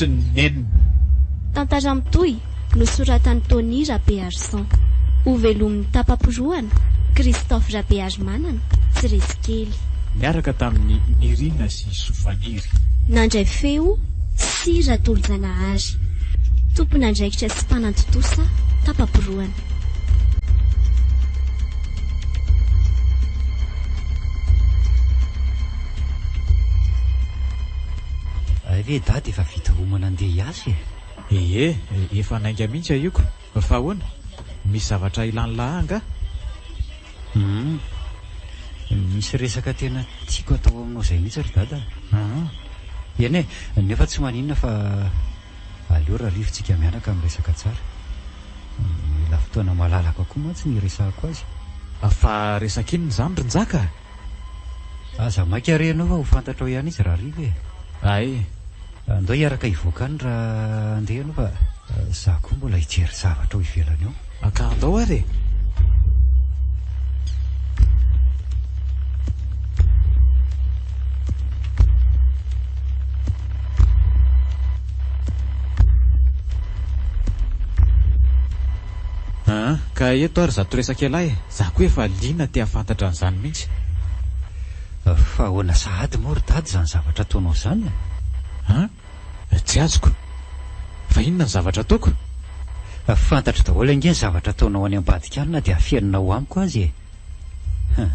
tratry ny nenina. Tantara mitohy, nosoratan'i Tony Rabearison. Hovelomin'ny tapa-porohana, Christophe Rabearimanana, tsy resy kely. Niaraka tamin'i Nirina sy Sofaniry. Nandray feo sy Ratolojanahary. Tompon'andraikitra sy mpanantontosa tapa-porohana. Hay ve dada efa vita homana andeha hiasa e? Ie, efa nainga mihitsy ahiko. Fa ahoana? Misy zavatra ilan'lah ahy angaha? Hum. Misy resaka tena tiako atao aminao izay mihitsy ry dada a. Eny e, nefa tsy maninona fa aleo rarivo tsika mianaka miresaka tsara. Mila fotoana malalaka koa mantsy ny hiresahako azy. Fa resaka inona izany ry Njaka a? Aza maika re ianao fa ho fantatrao ihany izy rahariva e. Hay. Andao hiaraka hivoaka any raha handeha ianao fa za koa mbola hijery zavatra ao ivelany ao. Ka andao ary e. Aa, ka eto ary zato resaka ialahy e. Za koa efa liana te hahafantatra an'izany mihitsy. Fa ahoana sahady moa ry dada izany zavatra ataonao izany e? An? Tsy azoko. Fa inona ny zavatra ataoko? Fantatro daholo ange ny zavatra ataonao any ambadika any na dia afeninao amiko aza e! Hum.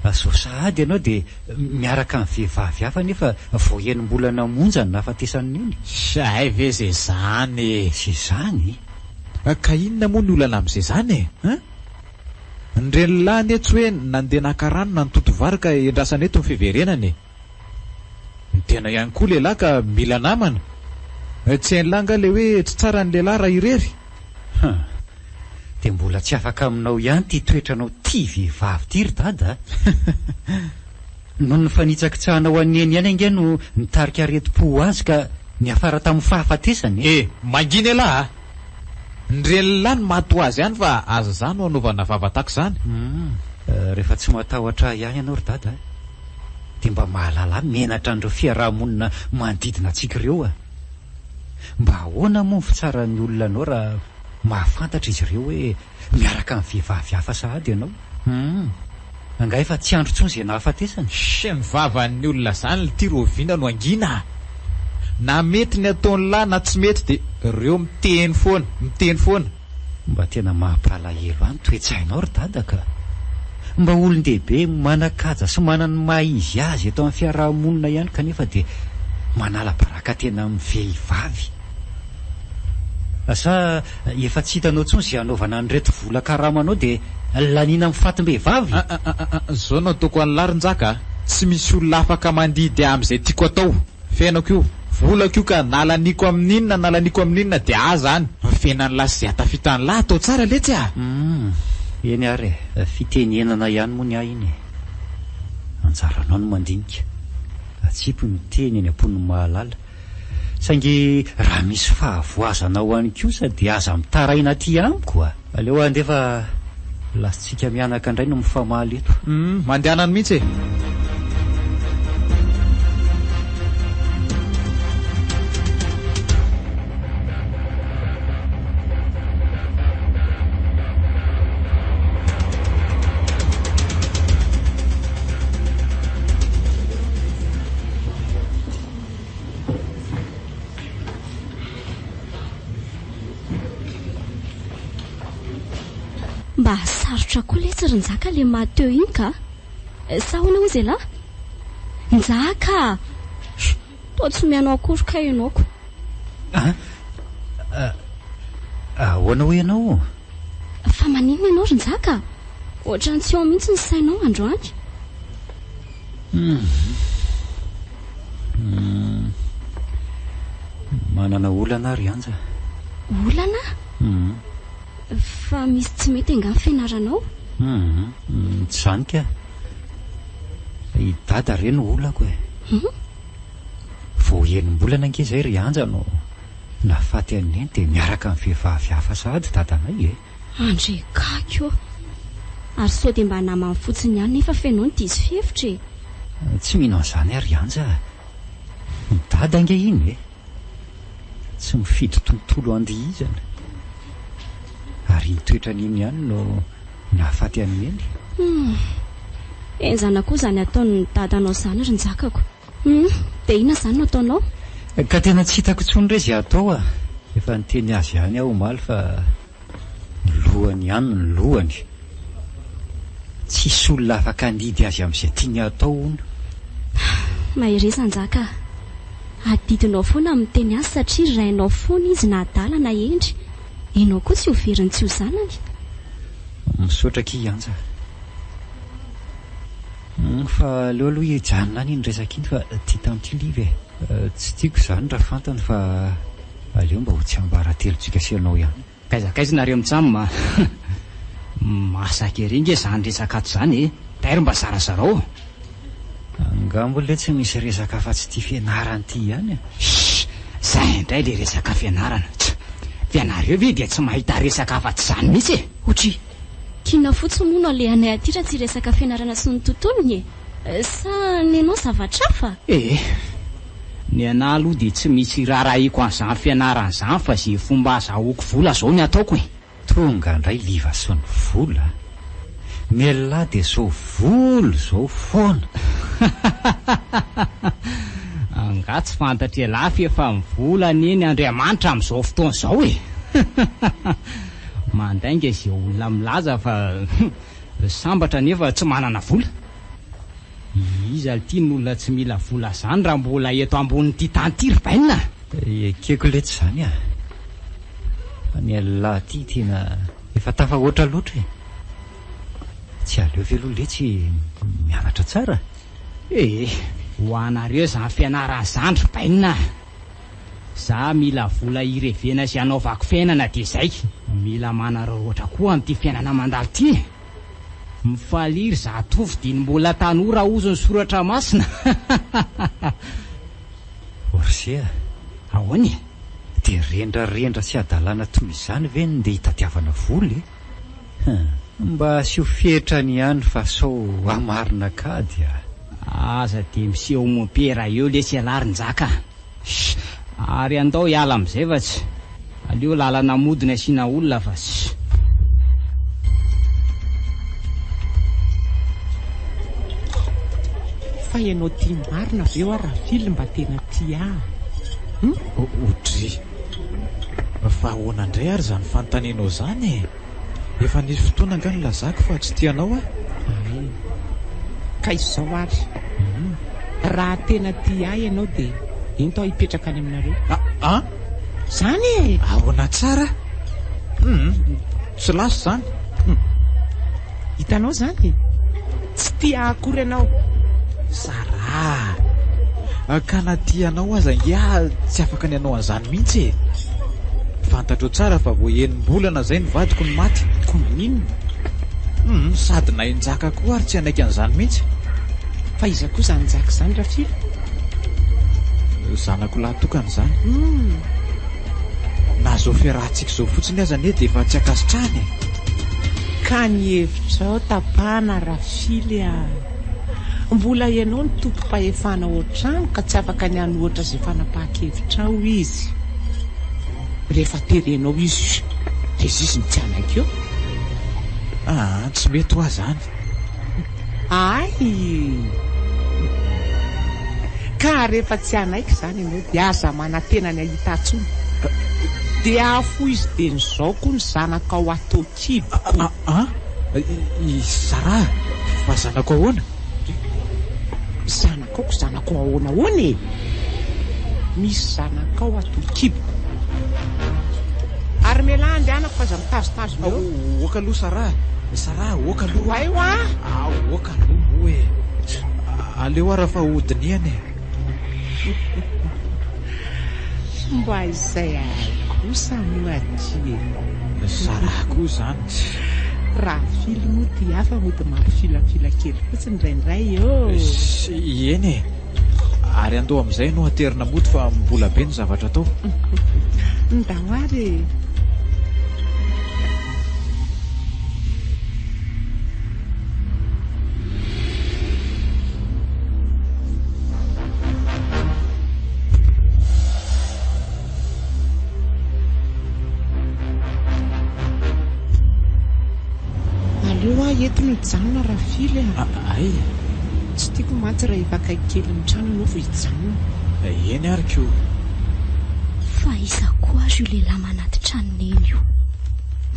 Zao sahady ianao dia miaraka amin'ny vehivavy hafa nefa vao enim-bolana monja ny nahafatesan'i Neny. Hay ve ze zany e! Ze zany? Ka inona moa ny olana amin'izay zany e? Hein? Ny renilahy anie tsy hoe nandeha naka rano na nitoto vary ka endrasana eto ny fiverenany e! Ny tena ihany koa lehilahy ka mila namana. Tsy hain'lah angaha le hoe tsy tsara ny lehilahy raha irery? Hum. Dia mbola tsy afaka aminao ihany ity toetranao tia vehivavy ity ry dada a! Noho ny fanitsakitsahanao an'i Neny ihany ange no nitarika aretim-po ho azy ka niafara tamin'ny fahafatesany e! Eh! Mangina ialahy a! Ny renin'lah no maty ho azy ihany fa aza za no anaovana vava tahaka izany. Hum! Rehefa tsy matahotra ahy ihany ianao ry dada a! Dia mba mahalalà menatra an'ireo fiaraha-monina manodidina antsika ireo a! Mba ahoana moa ny fitsaran'ny olona anao raha mahafantatra izy ireo hoe Miaraka amin'ny vehivavy hafa sahady ianao? Humm. Angaha efa tsy andro intsony izay nahafatesany? Sh ny vavan'ny olona zany lty roviana no angina a! Na mety ny ataon'lah na tsy mety de reo miteny foana, miteny foana. Mba tena mampalahelo ahy ny toe-tsainao ry dada ka! Mba olon-dehibe manan-kaja sy manana ny maha izy azy eto amin'ny fiaraha-monina ihany kanefa dia manala baraka tena amin'ny vehivavy. Sa efa tsy hitanao intsony izay hanaovana an'ireto vola karamanao dia laniana amin'ny fatim-behivavy? Ah ah ah ah, zao no ataoko an'lah ry Njaka a! Tsy misy olona afaka mandidy ahy amin'izay tiako atao. Fiainako io, volako io ka na laniako amin'inona na laniako amin'inona dia ahy zany. Ny fiainan'lah sy izay hatafitan'lah atao tsara letsy a! Humm, eny ary e, fitenenana ihany moa ny ahy iny e. Anjaranao no mandinika. Atsipy ny teny eny am-pon'ny mahalala. Saingy raha misy fahavoazana ho any kosa dia aza mitaraina aty amiko a! Aleo handeha fa lasintsika mianaka indray no mifamaly eto. Humm, mandehana any mihitsy e! Mba sarotra koa letsy ry Njaka le maty teo iny ka! Sa ahoana hozy elah? Njaka a! Toa tsy mihaino akory kay ianao ko. An? Ahoana hoy ianao? Fa maninona ianao ry Njaka? Ohatran'ny tsy ao mihitsy ny sainao androany. Hum. Manana olana aho ry Anja. Olana? Hum. Fa misy tsy mety angaha ny fianaranao? Hum, tsy izany ka. I Dada re no olako e. Hum? Vao enim-bolana ange izay ry Anja no nahafaty an'i Neny dia miaraka amin'ny vehivavy hafa sahady dadanay e. Andre gaga ô! Ary sao dia mba namany fotsiny ihany nefa f'enao no diso fihevitra e! Tsy mino an'izany aho ry Anja a! Ny dada ange iny e! Tsy mifidy tontolo andihizana. Ary iny toetrany iny ihany no nahafaty an'i Neny. Humm. Henjana koa izany ataon'ny dadanao izany ry Njakako. Humm. Dia inona izany no ataonao? Ka tena tsy hitako intsony re izay atao a! Efa niteny azy ihany aho omaly fa ny lohany ihany ny lohany. Tsisy olona afaka handidy azy amin'izay tiany hatao hono. Mahereza Njaka a! Adidinao foana ny miteny azy satria rainao foana izy na adala na hendry. Enao koa tsy ho veriny tsy ho zanany. Misaotra akia Anja. Humm fa aleo aloha hijanona any iny resaka iny fa tia tanty Liva e. Tsy tiako izany raha fantany fa aleo mba ho tsiambaratelontsika sy ianao ihany. Kaiza kaiza nareo mitsam a! Masaka ery nge zany resaka ato zany e! Tairo mba zarazarao. Angamba letsy misy resaka afa-tsy ity fianarana ity ihany e! Shh! Zay indray le resaka fianarana. Tch! F'ianareo ve dia tsy mahita resaka afa-tsy izany mihitsy e! Ohatry Kiana fotsiny moa no alehanay aty raha tsy resaka fianarana sy ny tontolony e! Sa nenao zavatra hafa? Ee. Ny anah aloha dia tsy misy iraharahiako an'izany fianarana izany fa ze fomba azahoako vola zao ny ataoko e! Tonga indray liva sy ny vola a! Ny elah dia zao vola zao foana! Angaha tsy fantatr'ialahy f'efa mivola anie ny Andriamanitra amin'izao fotoana izao e! Mandainga izay olona milaza fa sambatra nefa tsy manana vola. Iza ity no olona tsy mila vola zany raha mbola eto ambonin'ity tany ity ry bainina a! Ekeko letsy izany a! Fa ny an'lah ity tena efa tafahoatra loatra e! Tsy aleo ve aloha letsy mianatra tsara? Ee, ho anareo izany fianarana izany ry bainina a! Za mila vola hirevena sy hanaovako fiainana dia zay! Mila manararaotra koa amin'ity fiainana mandalo ity e! Mifalia ry zatovo diny mbola tanora hozy ny soratra masina. Orse a! Ahoana e? Dia rendrarendra sy hadalana toy izany ve no ndeha hitadiavana vola e? Hum. Mba asio fetrany ihany fa sao hamarina kady a! Aza dia miseho mompera eo lesy ialahy ry Njaka a! Sh! Ary andao hiala amin'izay fa tsy. Aleo lalana mody ny asiana olona fa tsy. Fa ianao tia marina ve hoa Rafily mba tena tia ahy? Hum? Odry. Fa ahoana indray ary izany fanontanianao izany e? Efa nisy fotoana angaha nilazako fa tsy tia anao aho? Ay. Ka izao ary. Raha tena tia ahy ianao dia ento aho hipetraka any aminareo. An? Izany e! Ahoana tsara? Hum, tsy lasa izany. Hum. Hitanao izany? Tsy tia ahy akory ianao. Sarah a! Ka na tia anao aza ange aho tsy afaka ny hanao an'izany mihitsy e! Fantatrao tsara fa vao enim-bolana izay ny vadiko no maty. Koa maninona? Hum, sady na i Njaka koa ary tsy hanaiky an'izany mihitsy. Fa iza koa izany Njaka izany Rafila? Zanako lahy tokana izany. Hum. Na izao fiarahantsika izao fotsiny aza anie dia efa tsy ankasitrahany e! Ka ny hevitrao tapahana Rafily a! Mbola ianao no tompom-pahefana ao an-trano ka tsy afaka ny hanohatra izay fanapahan-kevitrao izy. Rehefa terenao izy dia izy no tsy hanaiky eo. Aa, tsy mety hoa zany. Ay! Ka rehefa tsy hanaiky izany ianao dia aza manantena ny hahita ahy intsony. Dia afoizo dieny izao koa ny zanakao ato an-kiboko. Aa! I Sarah, fa zanako ahoana? Zanakao ko zanako ahoana ahoana e? Misy zanakao ato an-kiboko. Ary mialà andehanako fa aza mitazotazona eo. Oka aloha Sarah, Sarah oka aloha. Oay hoa! Oka aloha moa e. Aleo ara fa hodinihana e. Mba izay ahy kosa moa aty e. Sarah koa izany tsy. Raha fily moa ty hafa mody mampifilafila kely fotsiny indraindray ô. Eny e. Ary andao amin'izay ianao aterina mody fa mbola be ny zavatra atao. Ndao ary e. Aleo aho eto no hijanona Rafily a! Hay! Tsy tiako mantsy raha efa akaiky kelin'ny trano ianao vao hijanona. Eny ary ko! Fa iza koa ary io lehilahy manatitra an'i Neny io?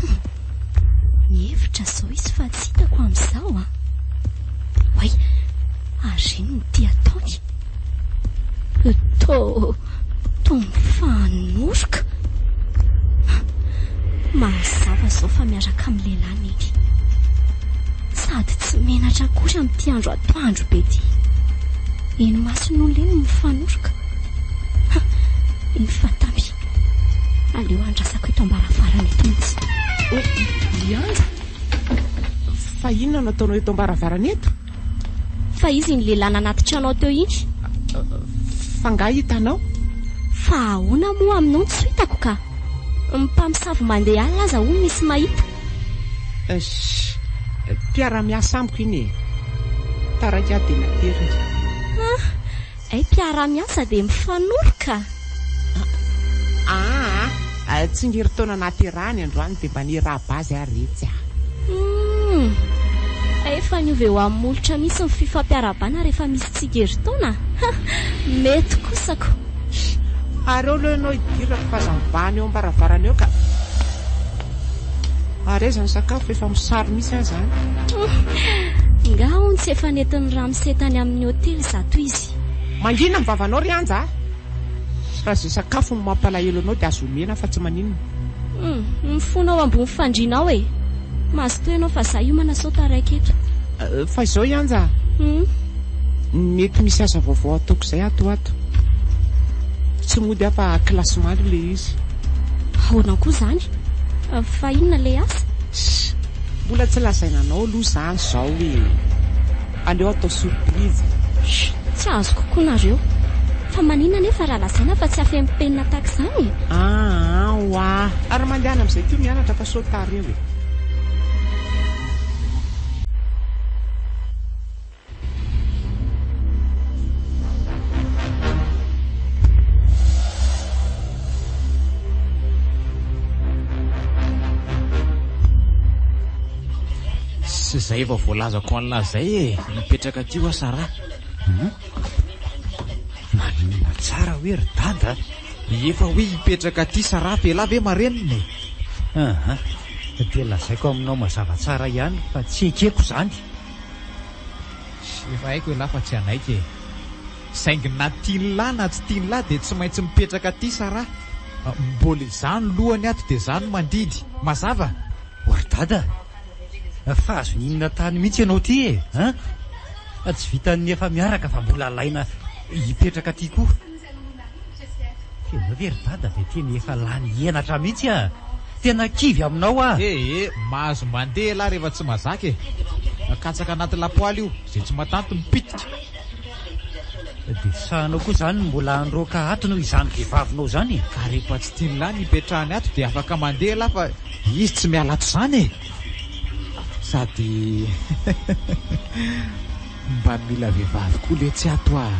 Hum! Mihevitra izao izy fa tsy hitako amin'izao an! Oay! Ary inona ity ataony? Toa, toa mifanoroka. Mazava izao fa miaraka amin'ny lehilahy Neny. Sady tsy menatra akory amin'ity andro atoandro be ity. Eny imason'olona eny no mifanoroka. Ha, iny fatamy. Aleo andrasako eto am-baravarana eto mihitsy. Oy, Lianja! Fa inona no ataonao eto am-baravarana eto? Fa izy iny lehilahy nanatitra anao teo iny. Fa nga hitanao? Fa ahoana moa aminao no tsy hitako ka? Ny mpamosavy mandeha alina aza hono misy mahita. Sh, mpiara-miasa amiko iny e. Taraiky aho dia nateriny. Ah, hay mpiara-miasa dia mifanoroka? Aa, tsingerin-taona nahaterahany androany dia mba nirahaba azy aho retsy a. Humm, efa niova eo amin'ny molotra mihitsy ny fifampiarahabana rehefa misy tsingerin-taona a! Mety kosa ko! Ary eo aloha ianao hidirako fa aza mibahana eo am-baravarana eo ka! Ary aiza ny sakafo efa mosary mihitsy aho izany. Nga hono tsy efa nentin'ny ramose tany amin'ny hotely izato izy. Mangina ny vavanao ry Anja a! Raha izay sakafo no mampalahelo anao dia azo omena fa tsy maninona. Hum, mifona ao ambony fandriana ao e! Mazotoa ianao fa za hiomana sao taraiky eto. Fa izao i Anja a! Hum. Mety misy asa vaovao ataoko izay ato ho ato. Tsy mody aho fa classement aloha ilay izy. Ahoana koa izany? Fa inona ilay asa? Ssy! Mbola tsy lazaina anao aloha izany izao e! Aleo atao surprise. Chut! Tsy azoko koa nareo. Fa maninona anefa raha lazaina fa tsy afempenina tahaka izany e? Aa oa! Ary mandehana amin'izay koa mianatra fa sao tara eo e! Sy izay efa voalazako an'lah izay e! Mipetraka aty hoa Sarah. Hum? Maninona tsara hoe ry dada? Efa hoe hipetraka aty Sarah fa elah ve marenina e? Aha, dia lazaiko aminao mazava tsara ihany fa tsy ekeko izany. Efa haiko elah fa tsy hanaiky e! Saingy na tian'lah na tsy tian'lah dia tsy maintsy mipetraka aty Sarah. Mbola izaho no lohany ato dia izaho no mandidy. Mazava? O ry dada a! Fa azo nihinana tany mihitsy ianao ity e! An! Tsy vitan'ny efa miaraka fa mbola alaina hipetraka aty koa. Ianao ve ry dada dia tena efa lany henatra mihitsy a! Tena kivy aminao aho! Eh eh! Mahazo mandeha elah rehefa tsy mazaka e! Katsaka anaty lapoaly io, izay tsy matanty mipitika. Dia sahanao koa izany ny mbola handroaka ato noho izany vehivavinao izany e! Ka rehefa tsy tian'lah ny hipetrahany ato dia afaka mandeha elah fa izy tsy miala ato izany e! Sady mba mila vehivavy koa letsy ato ah!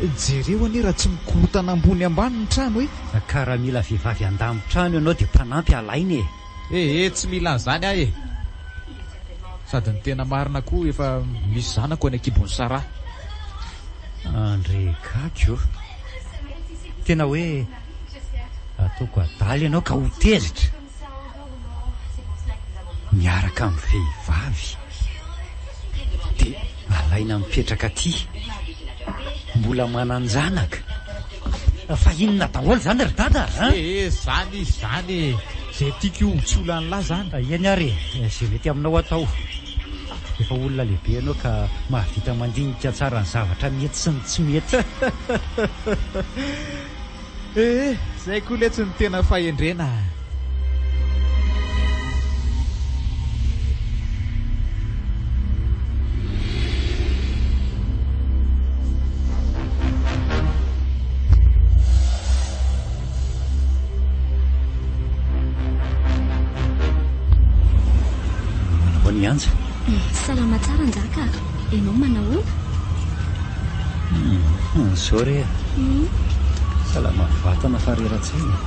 Jereo anie raha tsy mikorontana ambony ambany ny trano e! Ka raha mila vehivavy handamin-trano ianao dia mpanampy alaina e! Eh eh tsy mila an'izany aho e! Sady ny tena marina koa efa misy zanako any an-kibon'i Sarah. Andre gaga o! Tena hoe ataoko adala ianao ka ho tezitra! Miaraka amin'ny vehivavy dia alaina mipetraka aty, mbola manan-janaka. Fa inona daholo izany ry dada a? Eh eh, zany izy zany e! Zay tiako io, tsy olan'lah zany. Eny ary e, izay mety aminao atao. Efa olona lehibe ianao ka mahavita mandinika tsara ny zavatra mety sy ny tsy mety. Eh eh, zay koa letsy no tena fahendrena a! Manahoana i Anja? Salama tsara Njaka a! Ianao manahoana? Hum, zao re a! Salama vatana fa rera-tsaina e!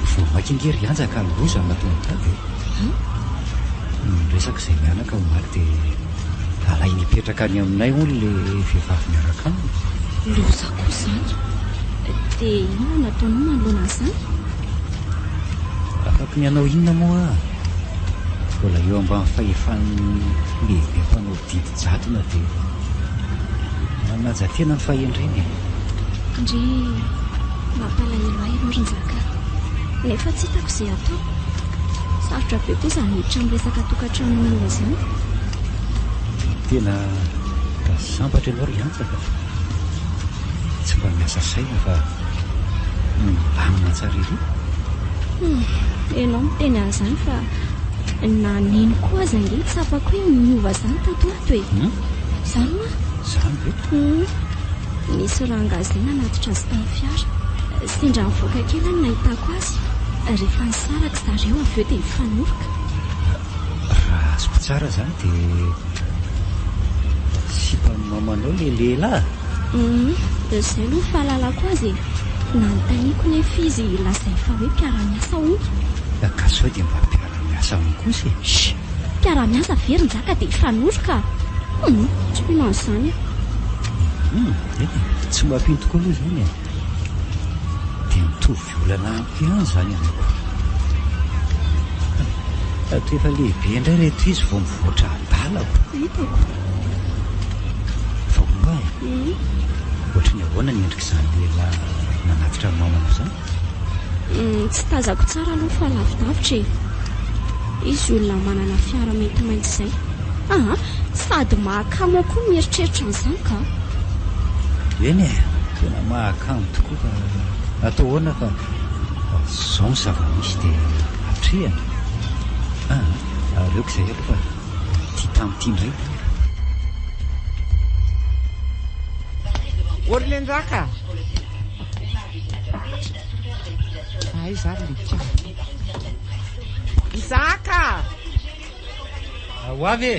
Vao mainka ange ry Anja ka loza no nataon'i Dada e! Niresaka izay mianaka omaly dia alainy hipetraka any aminay hono ilay vehivavy miaraka aminy. Loza koa izany. Dia inona no ataonao manoloana an'izany? Afaky ny hanao inona moa aho? Mbola eo ambany fahefan'ny lehibe mpanao didy jadona dia manaja tena ny fahendrena e. Ndry, mampalahelo ahy ianao ry Njaka. Nefa tsy hitako izay atao. Sarotra be koa izany miditra amin'ny resaka tokantranon'olona izany. Tena sambatra ianao ry Antsa ka. Tsy mba miasa saina fa milamina tsara ery. Hum, ianao miteny an'izany fa na neny koa aza ange tsapako hoe niova izany tato ho ato e. Hum? Izany hoa? Izany ve? Hum. Nisy rangahy izay nanatitra azy tamin'ny fiara. Sendra nivoaka kely aho no nahitako azy. Rehefa nisaraka zareo avy eo dia nifanoroka. Raha azoko tsara izany dia sipan'ny mamanao ilay lehilahy? Hum, izay aloha ny fahalalako azy e. Nanontaniako nefa izy lazainy fa hoe mpiara-miasa hono. Ka sao dia mba mpiara-miasa aminy kosa e? Shh! Mpiara-miasa ve ry Njaka dia hifanoroka? Hum, tsy mino an'izany aho. Hum, eny e, tsy mampino tokoa aloha izany e. Dia mitovy olana amiko ihany izany ianao ko. Toa efa lehibe indray ireto izy vao mivoatra adala ko. Hitako. Fa hono aho e, ohatry ny ahoana ny endrik'izany lehilahy nanatitra ny mamanao izany? Tsy tazako tsara aloha fa lavidavitra e. Izy olona manana fiara maintimainty izay. Aa, sady mahakamo aho koa mieritreritra an'izany ka. Eny e, tena mahakamo tokoa fa atao ahoana fa izao ny zava-misy dia atrehina. Aa, aleoko izay aloha fa ity tamin'ity indray. Orlenjaka! Aiza ary le kiabo? Isaka! Ho avy e!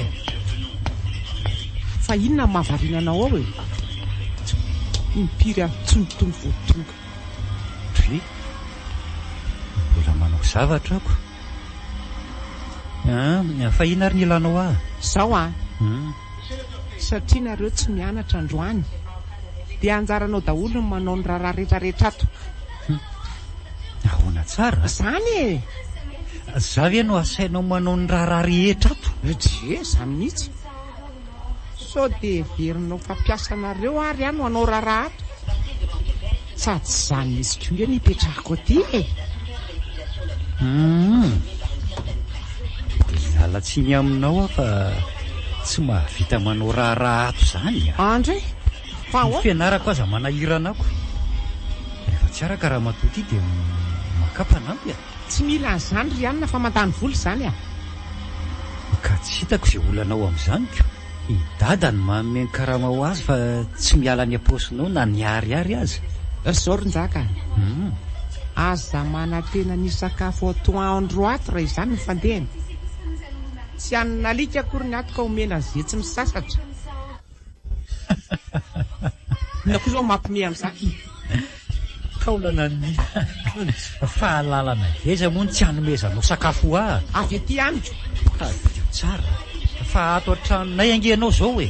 Fa inona no mahavariana anao ao e? Impiry antsoiny itony vao tonga. Dry, mbola manao zavatra ako. An, fa inona ary ny ilanao ahy? Zao an! Satria nareo tsy mianatra androany dia anjaranao daholo ny manao ny raharaha rehetra rehetra ato. Ahoana tsara? Zany e! Za ve no asainao manao ny raharaha rehetra ato? Dje, zany mihitsy. Sao dia heverinao fa mpiasanareo ary aho no hanao raharaha ato? Sady tsy izany mihitsy koa nge no ipetrahako aty e! Humm. Dia miala tsiny aminao aho fa tsy mahavita manao raharaha ato izany a! Andre! Fa Ny ahoana? fianarako aza manahirana ako. Rehefa tsy araka ramatoa ity dia maka mpanampy a! Tsy mila an'izany ry anona fa mandany vola izany a! Ka tsy hitako izay olanao amin'izany ko! I dada no manome ny karama ho azy fa tsy miala any am-paosinao na ny ariary aza. Ry zao ry Njaka a! Aza manantena ny hisakafo atoandro ato raha izany no fandehany. Tsy hanin'alika akory ny ato ka omena an'izay tsy misasatra. Inona koa izao mampime amin'izany? Taolana ny fahalalana aiza moa no tsy hanomezanao sakafo ho ahy? Avy aty amiko. Tadidio tsara fa ato an-tranonay ange ianao izao e!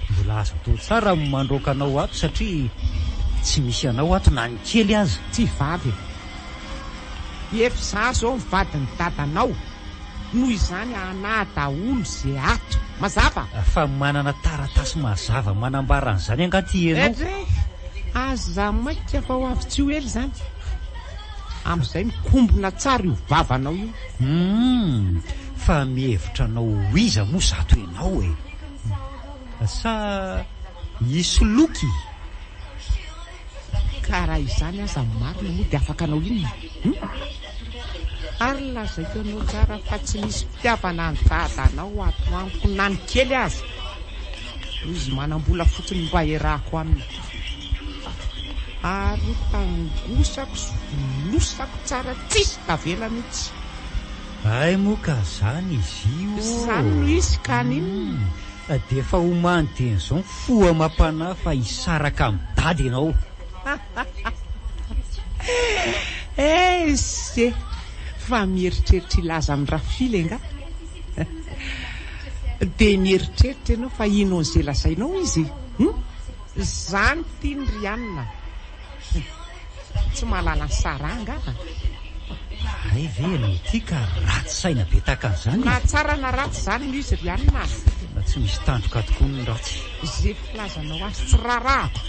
Mbola azo atao tsara ny mandroaka anao ato satria tsy misy anao ato na ny kely aza. Tsy vavy e! Efa izaho izao ny vadin'ny dadanao. Noho izany anah daholo ze ato. Mazava? Fa manana taratasy mazava manambara an'izany angaha ty ianao? Edrey! Aza maika fa ho avy tsy ho ela izany. Amin'izay mikombona tsara io vavanao io. Humm! Fa mihevitra anao ho iza moa zato ianao e? Sa hisoloky? Ka raha izany aza marina moa dia afaka hanao inona? Hum? Ary lazaiko anao tsara fa tsy misy fitiavana an'i dadanao ato amiko na ny kely aza. Noho izy manam-bola fotsiny mba iarahako aminy. Ary ho tangosako sy fonosako tsara tsisy tavela mihitsy. Hay moa ka zany izy io ô! Izany no izy ka n'inona? Dia efa omany dieny izao ny fo amam-panahy fa hisaraka amin'i Dada ianao. Ese! Fa mieritreritra hilaza amin'i Rafily angaha? Dia mieritreritra ianao fa hino an'izay lazainao izy? Hum? Izany tiany ry anona. Tsy mahalala an'i Sarah angaha? Hay ve ianao ity ka ratsy saina be tahaka an'izany e? Na tsara na ratsy izany no izy ry anona a! Tena tsy misy tandroka tokoa ny ratsy. Izay filazanao azy tsy raharahako.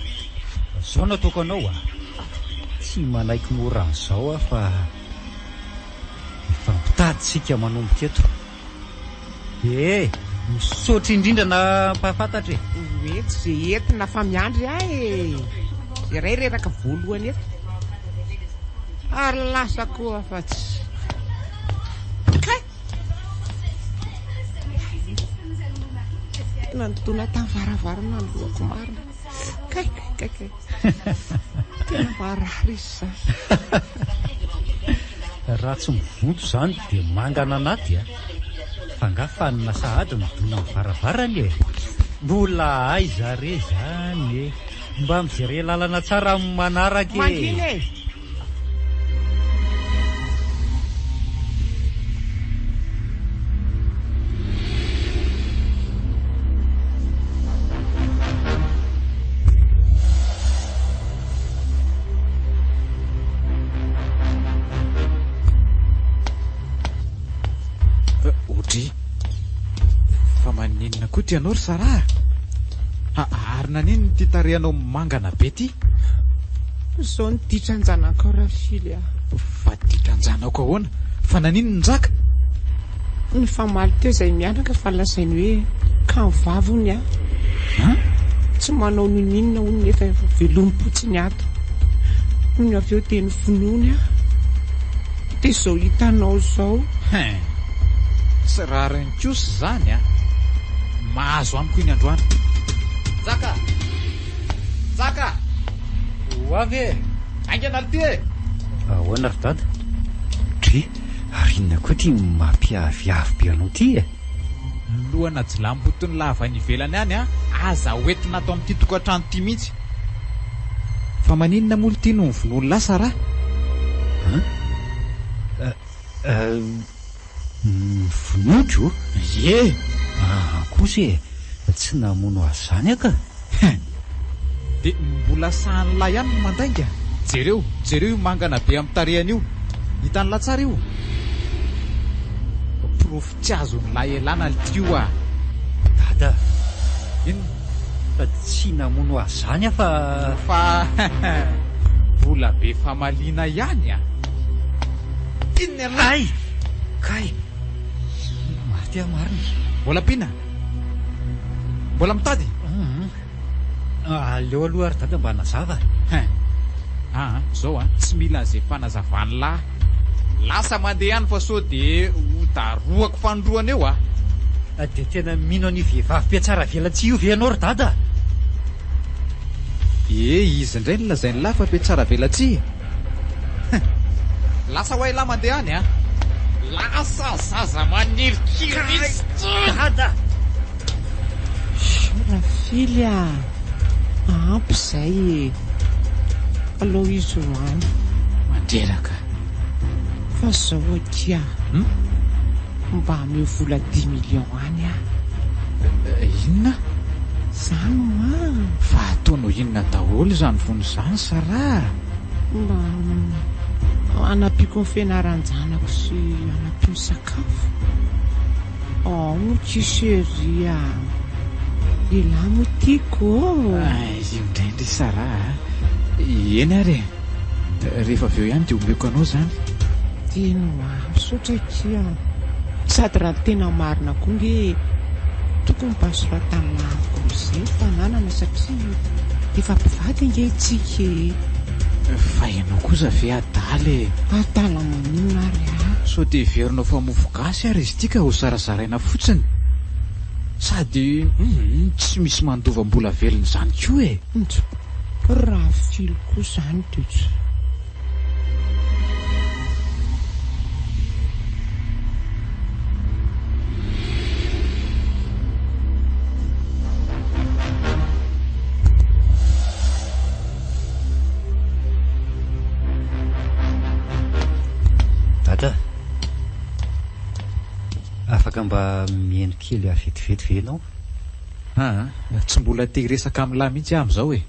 Izao no ataoko anao a! Tsy manaiky mora an'izao aho fa mifampitady isika manomboka eto. Ee, misaotra indrindra nampahafantatra e! Ho eto ze entina fa miandry ahy e! Ze ray reraka voalohany eto. Ary lasa koa fa tsy. Kay! Tena nidona tamin'ny varavarana ny lohako marina. Kay, kay, kay, kay. Tena marary izy izany. Raha tsy mivonto izany dia mangana anaty a! Fa angaha fanina sahady midona amin'ny varavarana e? Mbola aiza re izany e? Mba mijere lalana tsara amin'ny manaraka e! Mangina e! Audrey, fa maninona koa ty anao ry Sarah? Ary naninona ity tarehanao mangana be ty? Zao ny ditran-janakao Rafily a! Fa ditran-janako ahoana? Fa naninona Njaka? Nifamaly teo izay mianaka fa lazainy hoe kamo vavy hono aho. An? Tsy manao n'inon'inona hono nefa efa velomim-potsiny ato. Nony avy eo dia novonoiny aho. Dia izao hitanao izao. Hein! Tsy rariny kosa izany an! Mahazo amiko iny androany. Njaka! Njaka! Ho avy e! Haingana ry ty e! Ahoana ry dada? Dry, ary inona koa ity mampiaviavy be anao ity e? Ny lohana jilamboton'ny lava any ivelany any an, aza hoentina ato amin'ity tokantrano ity mihitsy. Fa maninona moa ity no novonoin'i lasa ra? An? Euh, Novonoiko? Ie! Aa kosa e! Tsy namono azy izany aho ka! Hein! Dia mbola sahan'lah ihany ny mandainga? Jereo, jereo io mangana be amin'ny tarehiny io! Hitan'lah tsara io? Porofo tsy azon'lah ialana lty io ah! Dada! Inona? Fa tsy namono azy izany aho fa. Fa mbola be famaliana ihany ah! Inona ialahy? Hay! Kay! Maty aho marina. Mbola ampiana? Mbola mitady? Hum. Aleo aloha ary dada mba hanazava. Hein. Aa, zao an, tsy mila an'izay fanazavan'lah. Lasa mandeha any fa sao dia ho darohako fanindroany eo ah. Dia tena mino an'io vehivavy mpiatsara velatsihy io ve ianao ry dada? Ee, izy indray no lazain'lah fa mpiatsara velatsihy. Hein! Lasa ho elah mandeha any a! Lasa zaza manirikiry mihitsy tsony! Dada! Rafily a! Ampy izay e! Alao izy ho any. Mandreraka. Fa zao akia. Hum? Mba ameo vola dix millions any aho. Inona? Zany hoa. Fa ataonao inona daholo izany vono izany Sarah a? Mba hanampiako ny fianaran-janako sy hanampiany sakafo. Ao moa ki chérie a! Elah moa tiako ô! Io indray ndry Sarah a! Eny ary e! Rehefa avy eo ihany dia omeko anao izany. Eny hoa, misaotra akia. Sady raha ny tena marina koa nge tokony mba soratany amiko amin'izay ny fananana satria efa mpivady ange itsika e! Fa ianao kosa ve adala e! Adala maninona ary aho? Sao dia heverinao fa mofo gasy ary izy ity ka ho zarazaraina fotsiny? Sady humm tsy misy mandova mbola velona izany koa e! Njo, raha filo koa izany dia tsy. Dada. Afaka mba mihaino kely ahy vetivety ve ianao? Aa, tsy mbola te hiresaka amin'lah mihitsy aho amin'izao e!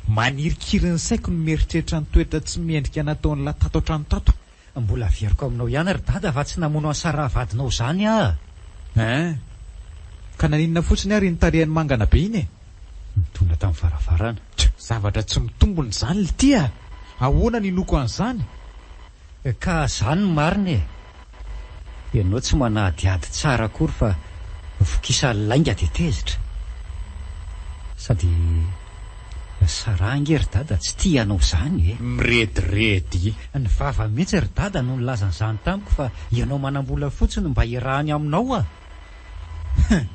Manirikiry ny saiko ny mieritreritra ny toetra tsy mendrika nataon'lah tato an-trano tato. Mbola averiko aminao ihany ry dada fa tsy namono an'i Sarah vadinao izany aho. Ein! Ka naninona fotsiny ary iny tarehiny mangana be iny e? Nidona tamin'ny varavarana. Tch! Zavatra tsy mitombina izany lty a! Ahoana no inoako an'izany? Ka zany no marina e! Ianao tsy manadihady tsara akory fa vokisan'ny lainga dia tezitra. Sady Sarah ange ry dada tsy tia anao izany e! Mirediredy. Ny vava mihitsy ry dada no nilaza an'izany tamiko fa ianao manam-bola fotsiny mba iarahany aminao a! Hein!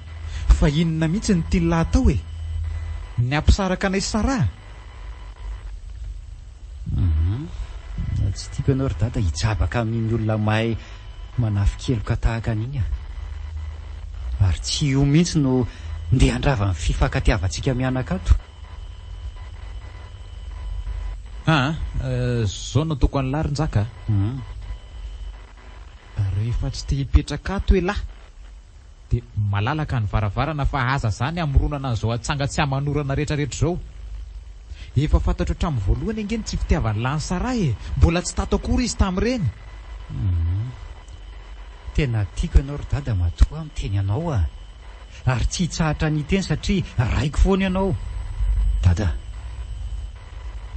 Fa inona mihitsy no tian'lah atao e? Ny hampisaraka anay sy Sarah? Hum, tsy tiako ianao ry dada hijabaka amin'iny olona mahay manafin-keloka tahaka an'iny a! Ary tsy io mihitsy no ndeha handrava ny fifankatiavantsika mianaka ato. Aa, zao no ataoko an'lah ry Njaka a! Hum. Rehefa tsy te hipetraka ato elah dia malalaka ny varavarana fa aza zany hamoronana an'izao atsanga tsy aman'orana retraretra izao. Efa fantatro hatramin'ny voalohany ange ny tsy fitiavan'i an'i Sarah e! Mbola tsy tato akory izy tamin'ireny. Humm. Tena tiako ianao ry dada matoa aho miteny anao a! Ary tsy hitsahatra ny hiteny satria raiko foana ianao. Dada,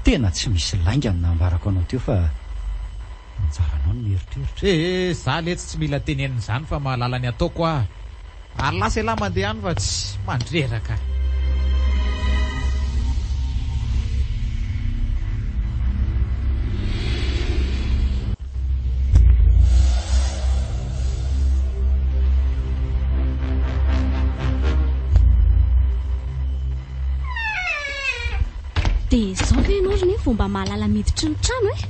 tena tsy misy lainga ny nambarako anao teo fa anjaranao ny mieritreritra. Ee, za letsy tsy mila tenenina izany fa mahalala ny ataoko aho. Ary lasa elah mandeha any fa tsy mandreraka. Dia izao ve ianao ry Neny vao mba mahalala miditry ny trano e?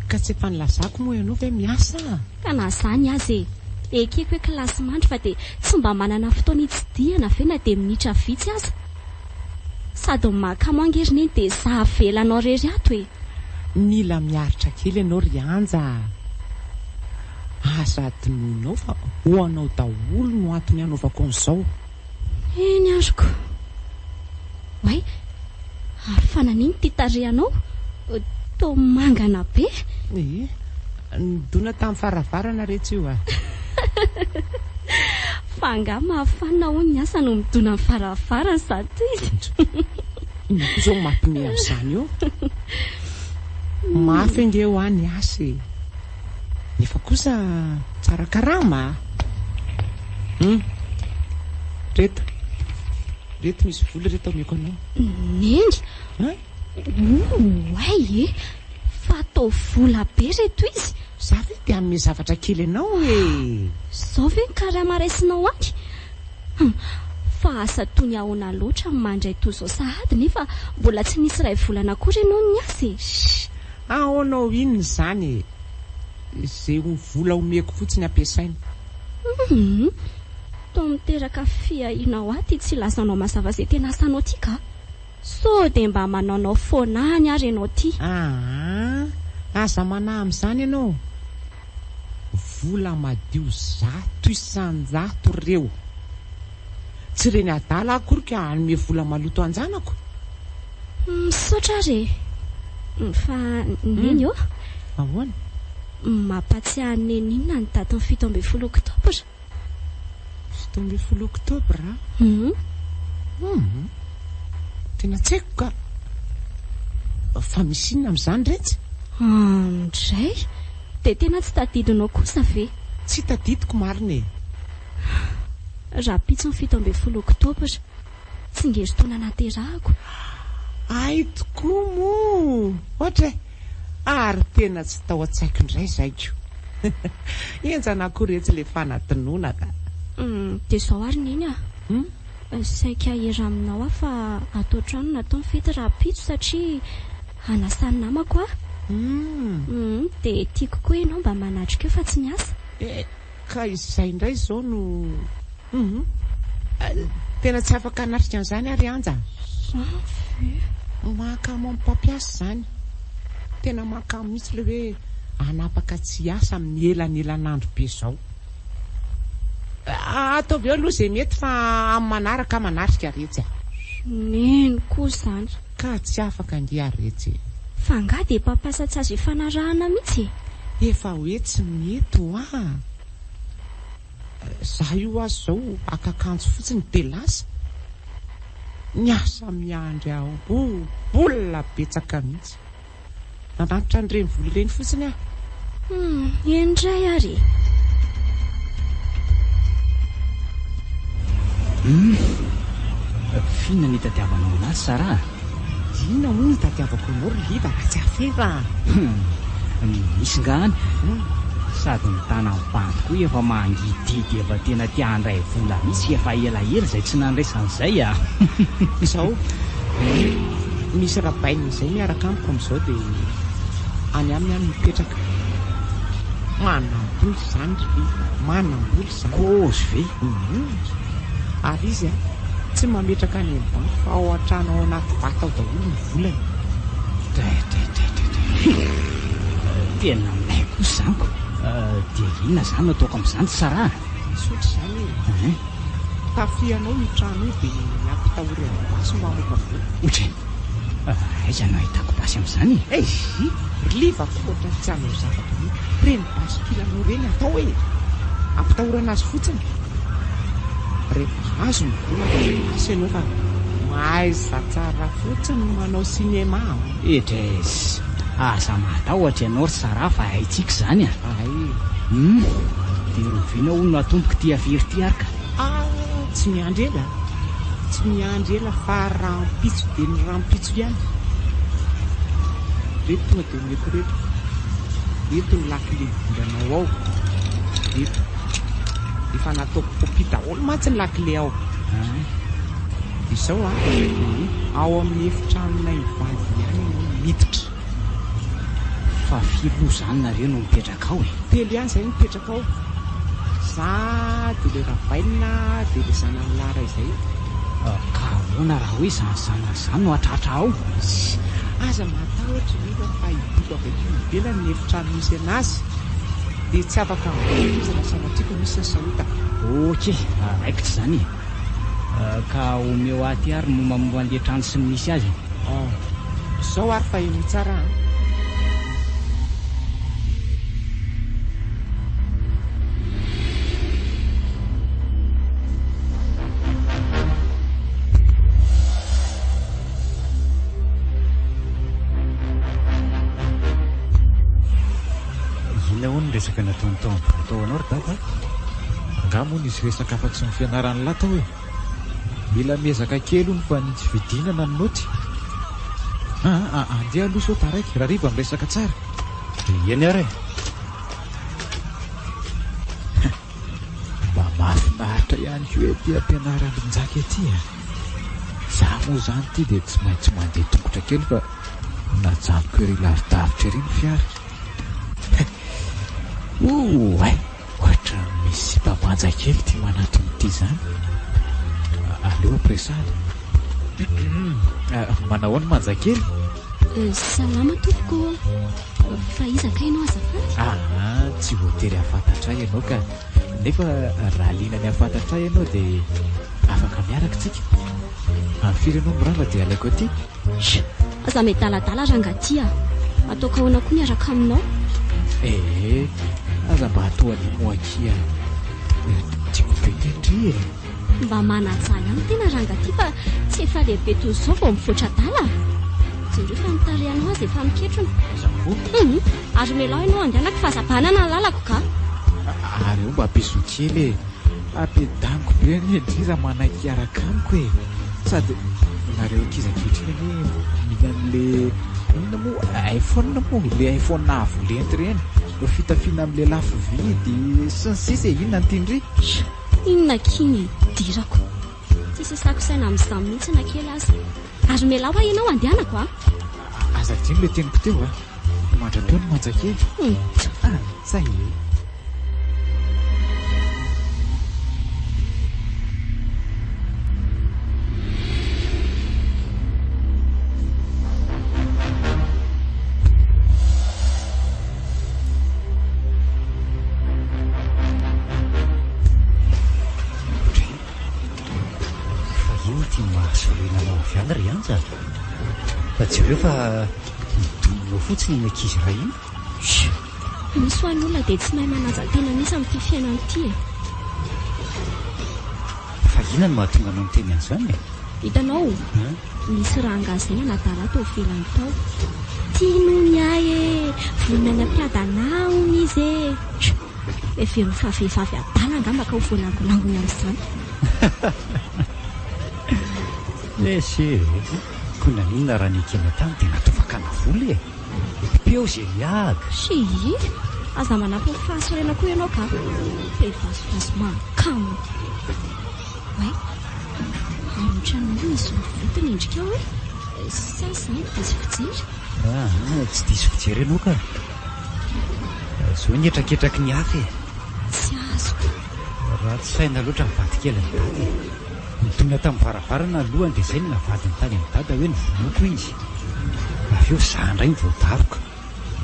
Ka tsy efa nilazako moa ianao ve miasa? Ka na izany aza e! Ekeko hoe kilasimandry fa dia tsy mba manana fotoana hitsidihana ve na dia minitra vitsy aza? Sady ny mahakamo ange ry Neny dia za avelanao irery ato e! Mila miaritra kely ianao ry Anja a! Aza adinoinao fa ho anao daholo no antony hanaovako an'izao. Eny ary ko! Oay! Ary fa nanino ity tarehanao? Toa mangana be! Ee, nidona tamin'ny varavarana re tsy io a! Fa angaha mahafanina hono ny asa no midona amin'ny varavarana izato izy? Inona koa izao mampime amin'izany eo? Mafy ange hoa ny asa e! Nefa kosa tsara karama a! Hum! Reto, reto misy vola reto omeko anao. Neny! Hein? Oay e! Fa atao vola be reto izy! Za ve te hanome zavatra kely anao e! Zao ve ny karama raisinao any? Hum! Fa asa toy ny ahoana loatra ny mandray toy izao sahady nefa mbola tsy nisy iray volana akory ianao no niasa e! Shh! Ahoanao inona izany e! Izay vola omeko fotsiny ampiasaina. Hum! Toa miteraka fiahiana ho ahy ity tsy ilazanao mazava izay tena asanao ity ka! Sao dia mba manaonao foana any ary ianao ity? Aa! Aza manahy amin'izany ianao. Vola madio 100% ireo. Tsy reny adala aho akory ka hanome vola maloto an-janako. Misaotra ary e! Fa Neny ô! Ahoana? Mampahatsiahy an'i Neny inona ny datin'ny 17 oktobra? 17 oktobra? Hum. Hum. Tena tsy haiko ka. Fa misy inona amin'izany retsy? Andray! Dia tena tsy tadidinao kosa ve? Tsy tadidiko marina e! Rahampitso ny 17 oktobra, tsingerin-taona nahaterahako. Hay tokoa moa! Ohatra e! Ary tena tsy tao an-tsaiko indray izay ko! Henjana akory etsy ilay fanadinoana ka! Dia izao ary Neny a! Saika hira aminao aho fa ato an-trano no atao ny fety rahampitso satria hanasa ny namako aho. Dia tiako koa ianao mba manatrika eo fa tsy miasa. Eh, ka izay indray izao no hum. Tena tsy afaka hanatrika an'izany aho ry Anja a. Zany ve? Mahakamo amin'ny mpampiasa izany. Tena mahakamo mihitsy ilay hoe hanapaka tsy hiasa amin'ny elanelan'andro be izao. Ataovy eo aloha izay mety fa amin'ny manaraka aho manatrika retsy a. Neny koa izany. Ka tsy afaka ange aho retsy e. Fa angaha dia mpampiasa tsy azo ifanarahana mihitsy e? Efa hoe tsy mety hoa. Za io aza izao haka akanjo fotsiny dia lasa. Ny asa miandry ahy ao mbola betsaka mihitsy. Nanatitra an'ireny vola ireny fotsiny aho. Hum, eny indray ary e. Hum, f'inona no itadiavanao anazy Sarah a? Inona moa no itadiavako anao ry Liva raha tsy afera a? Hum, misy nga any? Sady ny tanan'ny bandy koa efa mangidihidy efa tena te handray vola mihitsy efa elaela izay tsy nandraisany izay a! Izao, misy rabainina izay miaraka amiko amin'izao dia any aminy aho no mipetraka. Manam-bola izany ry Liva, manam-bola izany. Kôzy ve? Hum. Ary izy an, tsy mametraka any amin'ny banky fa ao an-trano ao anaty vata ao daholo ny volany. Tray tray tray tray tray. Tena milay kosa izany ko. Dia inona izany no ataoko amin'izany Sarah a? Tsotra izany e. Tafihanao io trano io dia ampitahory amin'ny basy mba hamoaka vola. Ohatry e! Aiza no ahitako basy amin'izany e? Eiii! Ry Liva ko ohatran'ny tsy hanao zavatra mihitsy. Ireny basy kilanao ireny atao e! Ampitahorana azy fotsiny. Rehefa azo ny vola dia lasa ianao fa mahaiza tsara fotsiny manao cinéma an! Edress! Aza matahotra ianao ry Sarah fa haintsika izany a! Hay! Hum! Dia roviana hono no atomboko ity afera ity ary ka! Ah! Tsy miandry ela! Tsy miandry ela fa rahampitso dia ny rahampitso ihany! Ireto tonga dia omeko ireto. Eto ny lakile hidiranao ao. Eto. Efa nataoko copie daholo mantsy ny lakile ao. Izao an, ao amin'ny efitranonay mivady ihany ianao no miditra. Fa firy moa izany nareo no mipetraka ao e? Telo ihany izahay no mipetraka ao. Za dia ilay Rabainina dia ilay zanany lahy iray izay. Ka ahoana raha hoe izany zanany izany no hatratra ao? Tsia, aza matahotra i Liva fa hidoka avy aty ivelany ny efitrano misy anazy dia tsy afaka mivoaka izy raha sanatria ka misy ny sahotaka. Ok, raikitra izany e. Ka omeo ahy aty ary ny mombamomba an'ilay trano sy ny misy azy e. Oh, izao ary fa henoy tsara an. Inona hono ny resaka nataony tao amin'ny birao tao anao ry dada a? Angaha moa nisy resaka afa-tsy ny fianaran'lah tao e? Mila miezaka kely hono fa ny tsy fidinana ny naoty. Aa andeha aloha sao taraiky, rariva miresaka tsara. Eny ary e! Mba mahafinaritra ihany koa ety am-pianaran-dry Njaka ety a! Za moa izany ity dia tsy maintsy mandeha tongotra kely fa najanoko ery lavidavitra ery ny fiara. Oay! Ohatran'ny misy sipa manja kely ity manatona ity izany. Aleo ampiresahana. Manahoana manja kely? Salama tompoko ô! Fa iza kay ianao azafady? Aa, tsy voatery hahafantatra ahy ianao ka. Nefa raha liana ny hahafantatra ahy ianao dia afaka miaraka tsika. Amin'ny firy ianao mirava dia alaiko aty? Sh! Aza miadaladala rangah ty a! Ataoko ahoana koa miaraka aminao? Ee, aza mba atao an'io moa akia. Tiako be ty ndry e! Mba manajà ihany tena rangah ty fa tsy efa lehibe toy izao vao mivoatra adala a! Jereo fa ny tarehanao aza efa miketrona. Izaho koa? Hum! Ary melao ianao andehanako fa aza banana ny lalako ka! Ary eo mba bisous kely e! Ampiadaniko be anie ndry raha manaiky hiaraka amiko e! Sady nareo ankizy ankehitriny anie mila an'le inona moa iPhone moa le iPhone avo lenta ireny, fitafiana amin'le lafo vidy sy ny sisa e! Inona no tian-dry? Inona akia ny hidirako? Tsisy isako saina amin'izany mihitsy na kely aza. Ary mialà hoa ianao andehanako a! Aza adino le teniko teo a! Mandra-peo ny manja kely. Ah, zay e! ity mahasorena anao avy any ry Anja? Fa jereo fa midominao fotsiny iny ankizy iray iny. Chut! Misy ho an'olona dia tsy mahay manaja tena mihitsy amin'ity fiainana ity e! Fa inona no mahatonga anao miteny an'izany e? Hitanao? Nisy rangahy izay nanadala tao ivelany tao. Tiany hono ahy e! Vonona ny hampiadana ahy hono izy e! Chut! Hevero fa vehivavy adala angamba ka ho voalangolangony amin'izany. Lesy e! Koa naninona raha nekena tany dia natao fakana vola e? Peo ze miaga! Shii! Aza manampy ny fahasorena koa ianao ka! Be vazivazy mahakamo! Oay! Ary ohatran'ny hoe misy roviroty ny endrikao e! Sa izaho no diso fijery? Aa, tsy diso fijery ianao ka! Zao ny hetraketraky ny hafa e! Tsy azoko. Ratsy saina loatra ny vadikelin'i Dada e! Nidona tamin'ny varavarana ny lohany dia izay no navadiny tany amin'i Dada hoe novonoiko izy. Avy eo izaho indray no voadaroka.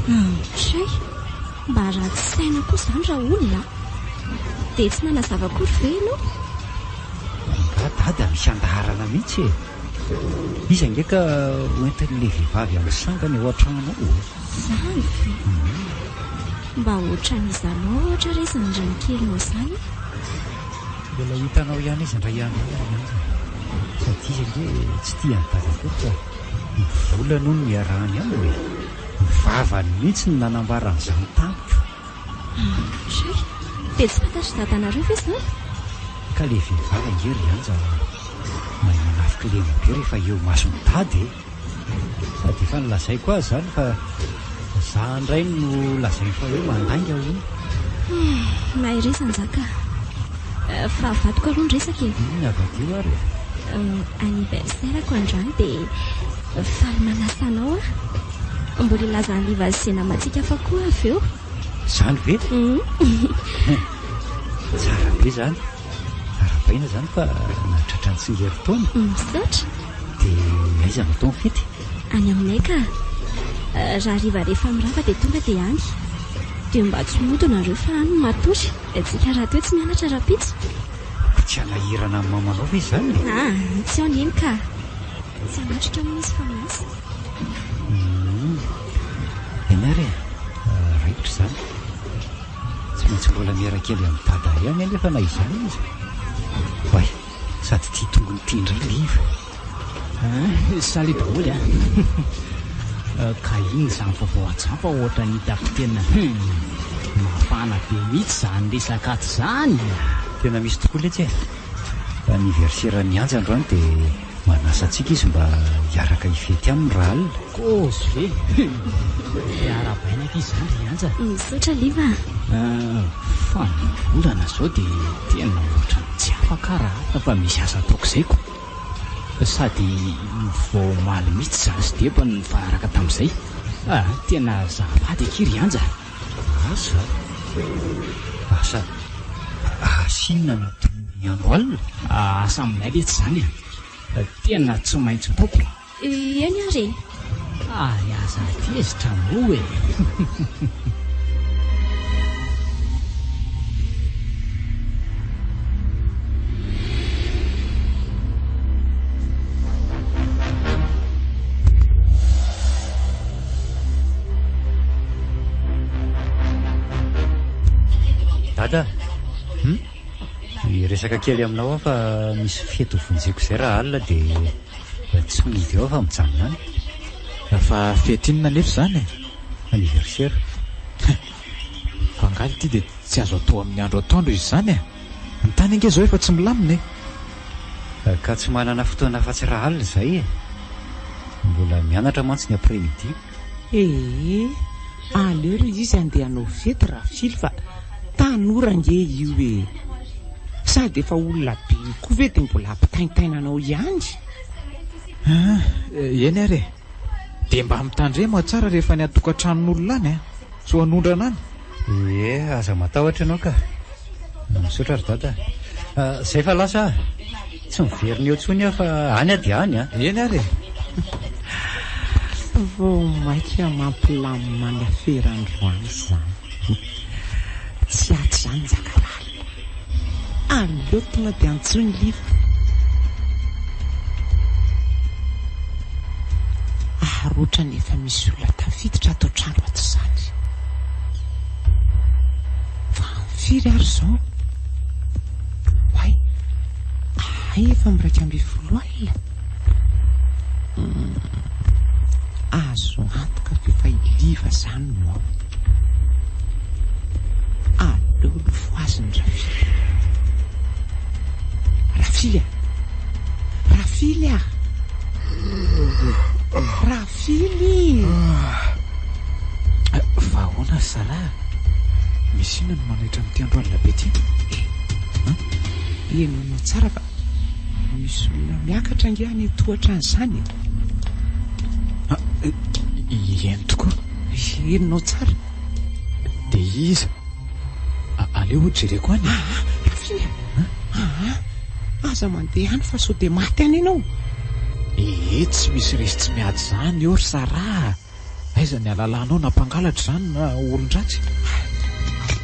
Antray! Mba ratsy saina koa izany raolona a! Dia tsy nanazava akory ve ianao? Angaha Dada misy andaharana mihitsy e! Izy ange ka hoentin'ilay vehivavy amin'ny sangany ao an-trano ao e! Izany ve? Mba ohatran'iza loatra re izany renikelinao izany e? Mbola ho hitanao ihany izy indray andro any ry Anja. Sady izy ange tsy tia an'i Dada akory fa ny volany hono no iarahany aminy e! Ny vavany mihitsy no nanambara an'izany tamiko. Andray! Dia tsy fantatr'i dadanareo ve izany? Ka ilay vehivavy ange ry Anja mahay manafin-kilema be rehefa eo imason'i Dada e! Sady efa nolazaiko azy izany fa za indray no lazainy fa hoe mandainga hono. Hum, mahereza Njaka a. Fa avadiko aloha ny resaka e. Inona avadio ary e? Anniversaire-ko androany dia faly manasa anao aho. Mbola hilaza an'i Liva sy izay namantsika hafa koa avy eo. Izany ve? Tsara be izany. Arahabaina izany fa nahatratra ny tsingerin-taona. Misaotra. Dia aiza no atao ny fety? Any aminay ka. Raha hariva rehefa mirava dia tonga dia any. Dia mba tsy mody nareo fa any no matory. Tsika rahateo tsy mianatra rahampitso. Koa tsy hanahirana ny mamanao ve izany e? Ah, tsy ao neny ka. Tsy hanatrika hono izy fa miasa. Hum. Eny ary e. Raikitra izany. Tsy maintsy mbola miara-kely amin'i Dada ihany anefa na izany aza. Oay, sady ity tongony ity indray liva. Hein, salut daholo a! Ka inona izany vaovao atsy fa ohatran'ny hitako tena hum, mafana be mihitsy izany resaka ato izany a! Tena misy tokoa letsy e! Anniversaire-n'i Anja androany dia Manasa antsika izy mba hiaraka hifety aminy rahalina. Kôzy ve? Hum! Dia arahabaina akia izany ry Anja. Misaotra Liva a! Fa ny olana izao dia tena ohatran'ny tsy afaka aho rahalina fa misy asa ataoko izay ko. Sady vao omaly mihitsy izaho sy Deba no nifanaraka tamin'izay. Ah, tena azafady akia ry Anja. Asa? Asa asa inona no ataon'ny andro alina? Asa aminay letsy izany e! Tena tsy maintsy ataoko. Eny ary e! Ary aza tezitra moa e! Dada, hum? Hiresaka kely aminao aho fa misy fety ho vonjeko izay raha alina dia tsy mody eo aho fa mijanona any. Fa fety inona anefa izany e? Anniversaire. Fa angaha ity dia tsy azo atao amin'ny andro atoandro izy izany e? Ny tany ange izao efa tsy milamina e! Ka tsy manana fotoana afa-tsy rahalina izay e! Mbola mianatra mantsy ny après midi. Ee, aleo ry izy andeha hanao fety Rafily fa tanora ange io e! Sady efa olona be io koa ve dia mbola hampitaintaina anao ihany? Aa, eny ary e! Dia mba mitandrema tsara rehefa any an-tokantranon'olona any a! Sao hanondrana any. Ie, aza matahotra ianao ka. Misaotra ry dada a. Zay fa lasa aho. Tsy miverina eo intsony aho fa any aho dia any a. Eny ary e. Vao maika mampilamina ny afera androany izany. Tsy ato izany Njakalalina. Aleo tonga dia antsoy ny Liva. Ary ohatran'ny efa misy olona tafiditra ato an-trano ato izany. Fa amin'ny firy ary izao? Oay, hay efa amin'ny 11 alina. Azo antoka fa efa i Liva izany no ao. Aleo aloha fohaziny Rafily. Rafily a! Rafily a! Rafily! Fa ahoana ry zalahy? Misy inona no manohitra amin'ity andro alina be ity? An? Henoinao tsara fa misy olona miakatra ange any an-tohatra any izany e! Eny tokoa. Henonao tsara. Dia iza? Aleo jereko any e. Aa, Rafia! Aa, aza mandeha any fa sao dia maty any ianao. Ee, tsy misy resy tsy miady izany eo ry Sarah a! Aiza ny halalanao na mpangalatra izany na olon-dratsy?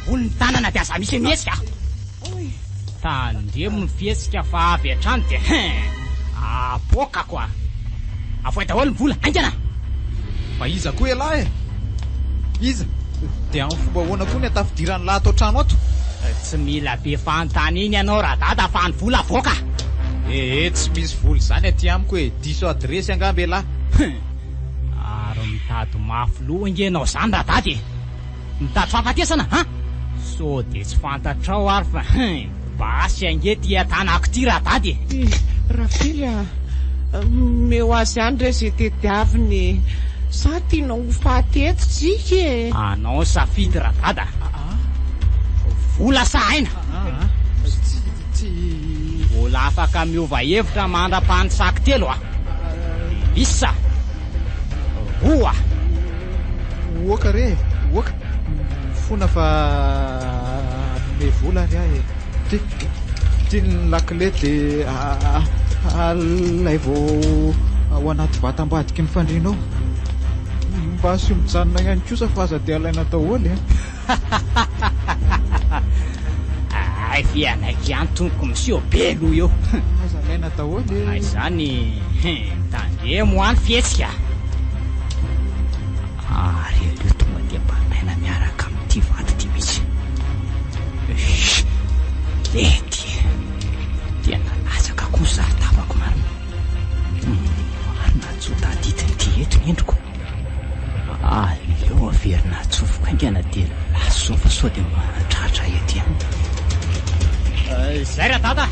Ambony ny tanana dia aza misy mihetsika. Tandremo ny fihetsika fa avy hatrany dia hein! Apoakako a! Avoay daholo ny vola, haingana! Fa iza koa ialahy e? Iza? Dia amin'ny fomba ahoana koa ny hatafidiran'lah ato an-trano ato? Tsy mila be fanontaniana ianao radada fa ny vola avoaka! Ee, tsy misy vola izany aty amiko e! Diso adiresy angamba ialahy. Hein! Ary mitady mafy loha ange ianao izany radada e! Mitady fahafatesana an! Sao dia tsy fantatrao ary fa hein! Basy ange ity an-tanako ity radada e! Ih, Rafily a! Omeo azy ihany re izay tediaviny e! Sa tianao ho faty eto tsika e? Anao ny safidy radada a! Vola sa aina? Mbola afaka miova hevitra mandra-panisako telo a! Isa! Roa! Oka re e! Oka! Mifona fa hanome vola ary aho e! Ty, ty ny lakile dia alaivo ao anaty vata ambadiky ny fandriana ao. Mba asio mijanona ihany kosa fa aza dia alaina daholo e! Hay ve hanaiky ihany tompoko miseho be aloha eo. Aza alaina daholo e. Na izany tandremo hoa ny fihetsika. Ary aleo tonga dia bataina miaraka amin'ity vato ity mihitsy. Lety. Tena latsaka koa ny saron-tavako marina. Marina tsy ho tadidin'ity eto ny endriko. Aleo averina atsofoka haingana dia lasa izao fa sao dia mahatratra eto ihany. Izay Radada a!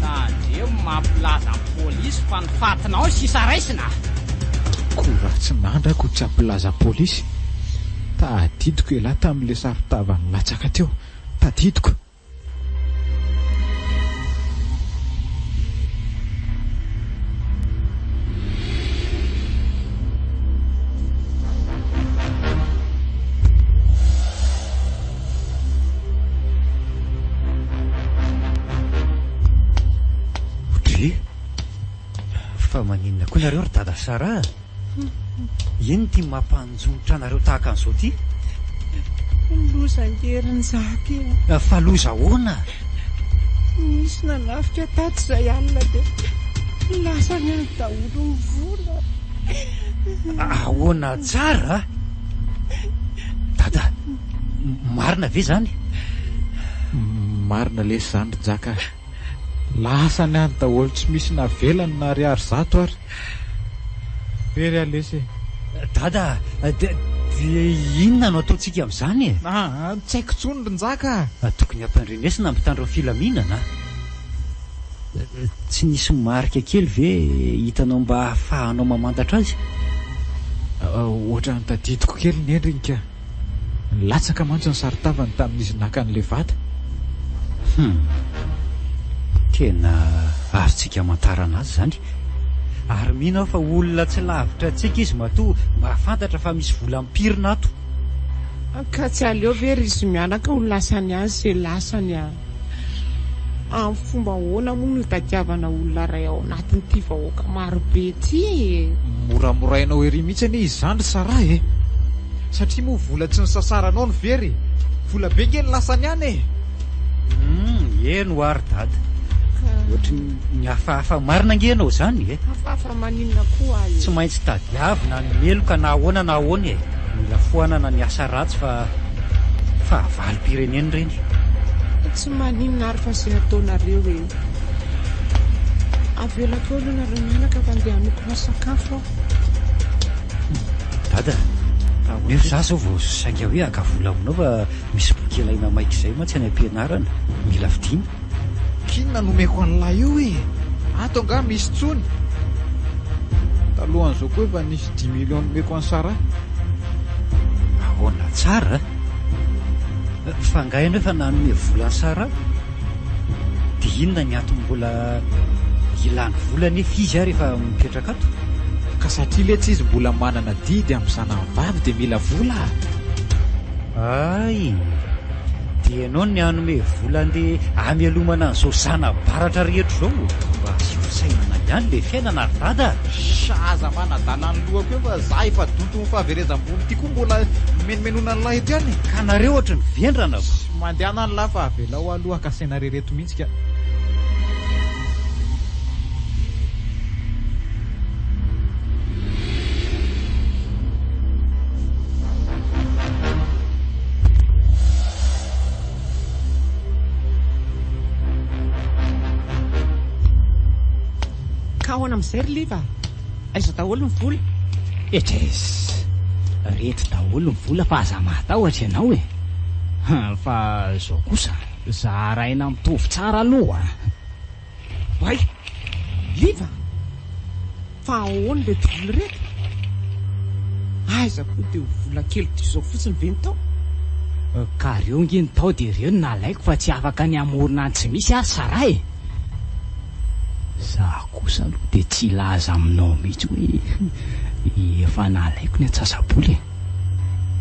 Tandremo mampilaza ny polisy fa ny fatinao no sisa raisina a! Koa raha tsy nandrako tsy hampilaza polisy? Tadidiko ialahy tamin'ilay saron-tava nilatsaka teo. Tadidiko. Dry, fa maninona koa nareo ry dada Sarah a? Inona ity mampanjonitra anareo tahaka an'izao ity? Loza ange ry Njaka e! Fa loza ahoana? Nisy nanafika tato izay alina dia lasany any daholo ny vola. Ahoana tsara? Dada, marina ve izany? Marina lesy izany ry Njaka a! Lasany any daholo tsy misy navelany na ariary zato ary. Very aho lesy e. Dada a! Dia inona no ataontsika amin'izany e? Aa, tsy haiko intsony ry Njaka a! Tokony hampandrenesina ny mpitandro ny filaminana a! Tsy nisy marika kely ve hitanao mba hahafahanao mamantatra azy? Ohatran'ny tadidiko kely ny endriny ka. Nilatsaka mantsy ny saron-tavany tamin'izy naka an'ilay vata. Hum. Tena azontsika amantarana azy izany. Ary mino aho fa olona tsy lavitra antsika izy matoa mahafantatra fa misy vola mipirina ato. Ka tsy aleo ve ry izy mianaka ho lasany any izay lasany a! Amin'ny fomba ahoana moa no hitadiavana olona iray ao anatin'ity vahoaka marobe ity e? Moramorainao ery mihitsy anie izany ry Sarah e! Satria moa vola tsy nisasaranao no very e! Vola be nge ny lasany any e! Humm, eny hoa ry dada. Ka. Ohatry ny hafahafa marina ange ianao izany e! Hafahafa maninona koa aho e? Tsy maintsy tadiavina ny meloka na ahoana na ahoana e! Mila foanana ny asa ratsy fa fahavalom-pirenena ireny. Tsy maninona ary fa izay ataonareo e! Avelako eo aloha nareo mianaka fa andeha hanokana sakafo aho. Dada, nefa za zao vao saika hoe haka vola aminao fa misy boky ilaina maika izay mantsy any am-pianarana, mila vidiana. K'inona no omeko an'lah io e? Ato angaha misy tsony? Talohan'izao koa efa nisy dix millions nomeko an'i Sarah. Ahoana tsara? Fa angaha ianao efa nanome vola an'i Sarah? Dia inona ny antony mbola ilany vola nefa izy ary efa mipetraka ato? Ka satria letsy izy mbola manana adidy amin'ny zanany vavy dia mila vola a! Hay! Dia ianao ny hanome vola andeha hamelomana an'izao zana-baratra rehetra izao? Mba asio fisainana ihany ilay fiainana ry dada a! Aza manadala ny lohako eo fa za efa donton'ny fahaverezam-bola ity koa mbola mimenomenona an'lah eto ihany e! Ka nareo ohatry ny vendrana ko! Mandehana an'lah fa avelao aloha haka saina rery eto mihitsy ka! Ka ahoana amin'izay ry Liva? Aiza daholo ny vola? Etres! Reto daholo ny vola fa aza matahotra ianao e! Fa izao kosa, zaraina mitovy tsara aloha a! Oay! Liva! Fa ahoana ireto vola ireto? Aiza koa dia ho vola kely toy izao fotsiny ve ny tao? Ka reo nge ny tao dia reo no nalaiko fa tsy afaka ny hamorona ny tsy misy aho Sarah e! Za kosa aloha dia tsy hilaza aminao mihitsy hoe efa nalaiko ny antsasa-bola e!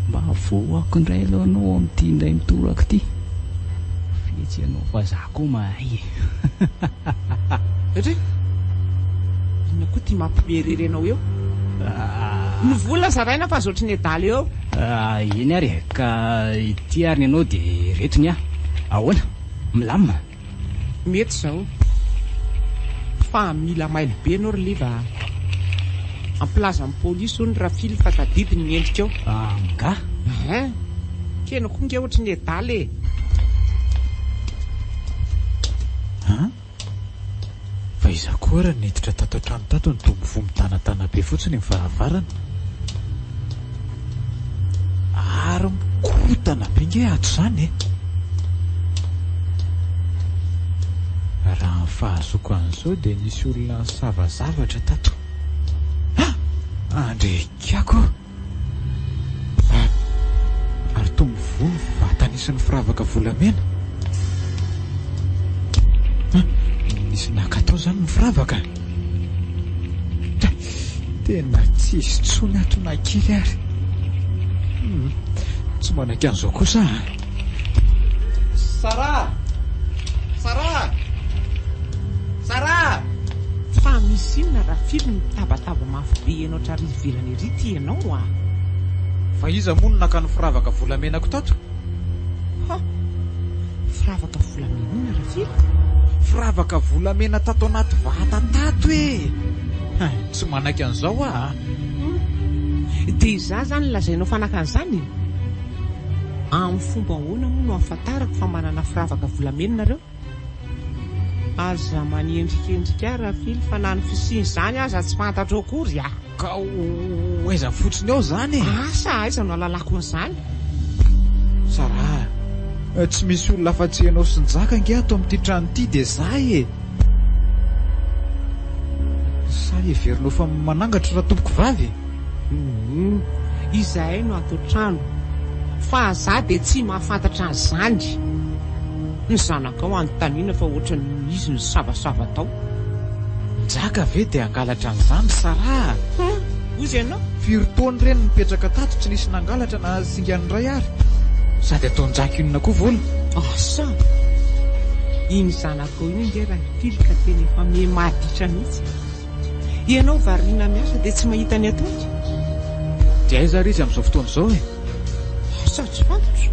Mba voako indray aloha ianao amin'ity indray mitoraka ity. Fetsy ianao fa za koa mahay e! Ry! Inona koa ity mampimerery anao eo? Ny vola zaraina fa aza ohatry ny adala eo. Eny ary e! Ka ity ary ny anao dia ireto ny ahy. Ahoana? Milamina? Mety izao. Fa mila mailo be ianao ry Liva a! Ampilaza amin'ny polisy hono Rafily fa tadidiny ny endrikao. Angaha? Hein! Kena koa nge ohatry ny adala e! An? Fa iza koa ary niditra tato an-trano tato no toa mivoha midanadana be fotsiny ny varavarana? Ary mikorontana be nge ato izany e! Raha ny fahazoako an'izao dia nisy olona nisava zavatra tato. Ah! Andriakiako ô! Ary, ary toa mivoha ny vata nisy ny firavaka volamena. Ah! Nisy naka tao izany ny firavaka? Tena tsisy tsony ato na kely ary. Hmm, tsy manaiky an'izao kosa aho. Sarah! Sarah! Sarah! Fa misy inona Rafily no mitabataba mafy be eny ohatrary ivelany ery ty ianao a? Fa iza moa no naka ny firavaka volamenako tato? Ha! Firavaka volamena inona Rafily? Firavaka volamena tato anaty vata tato e! Hein, tsy manaiky an'izao aho a! Hum! Dia izaho izany lazainao fa naka an'izany e? Amin'ny fomba ahoana moa no ahafantarako fa manana firavaka volamena nareo? Aza manendrikendrika ahy Rafily fa na ny fisian'izany aza tsy fantatro akory a! Ka ho aiza fotsiny ao izany e? Asa aiza no ahalalako an'izany? Sarah, tsy misy olona afa-tsy ianao sy Njaka ange ato amin'ity trano ity dia za e! Sa heverinao fa manangatra ratompokovavy e? Humm, izahay no ato an-trano fa za dia tsy mahafantatra an'izany. Ny zanakao anontaniana fa ohatran'ny izy nisavasava tao. Njaka ve dia hangalatra an'izany Sarah a? Hum, hozy ianao? Firy taona ireny nipetraka tato tsy nisy nangalatra na singany iray ary. Sady atao Njaka inona koa vola? Asa! Iny zanakao iny ange Rafily ka tena efa miha-maditra mihitsy. Ianao variana miasa dia tsy mahita ny ataony? Dia aiza ary izy amin'izao fotoana izao e? Asa tsy fantatro.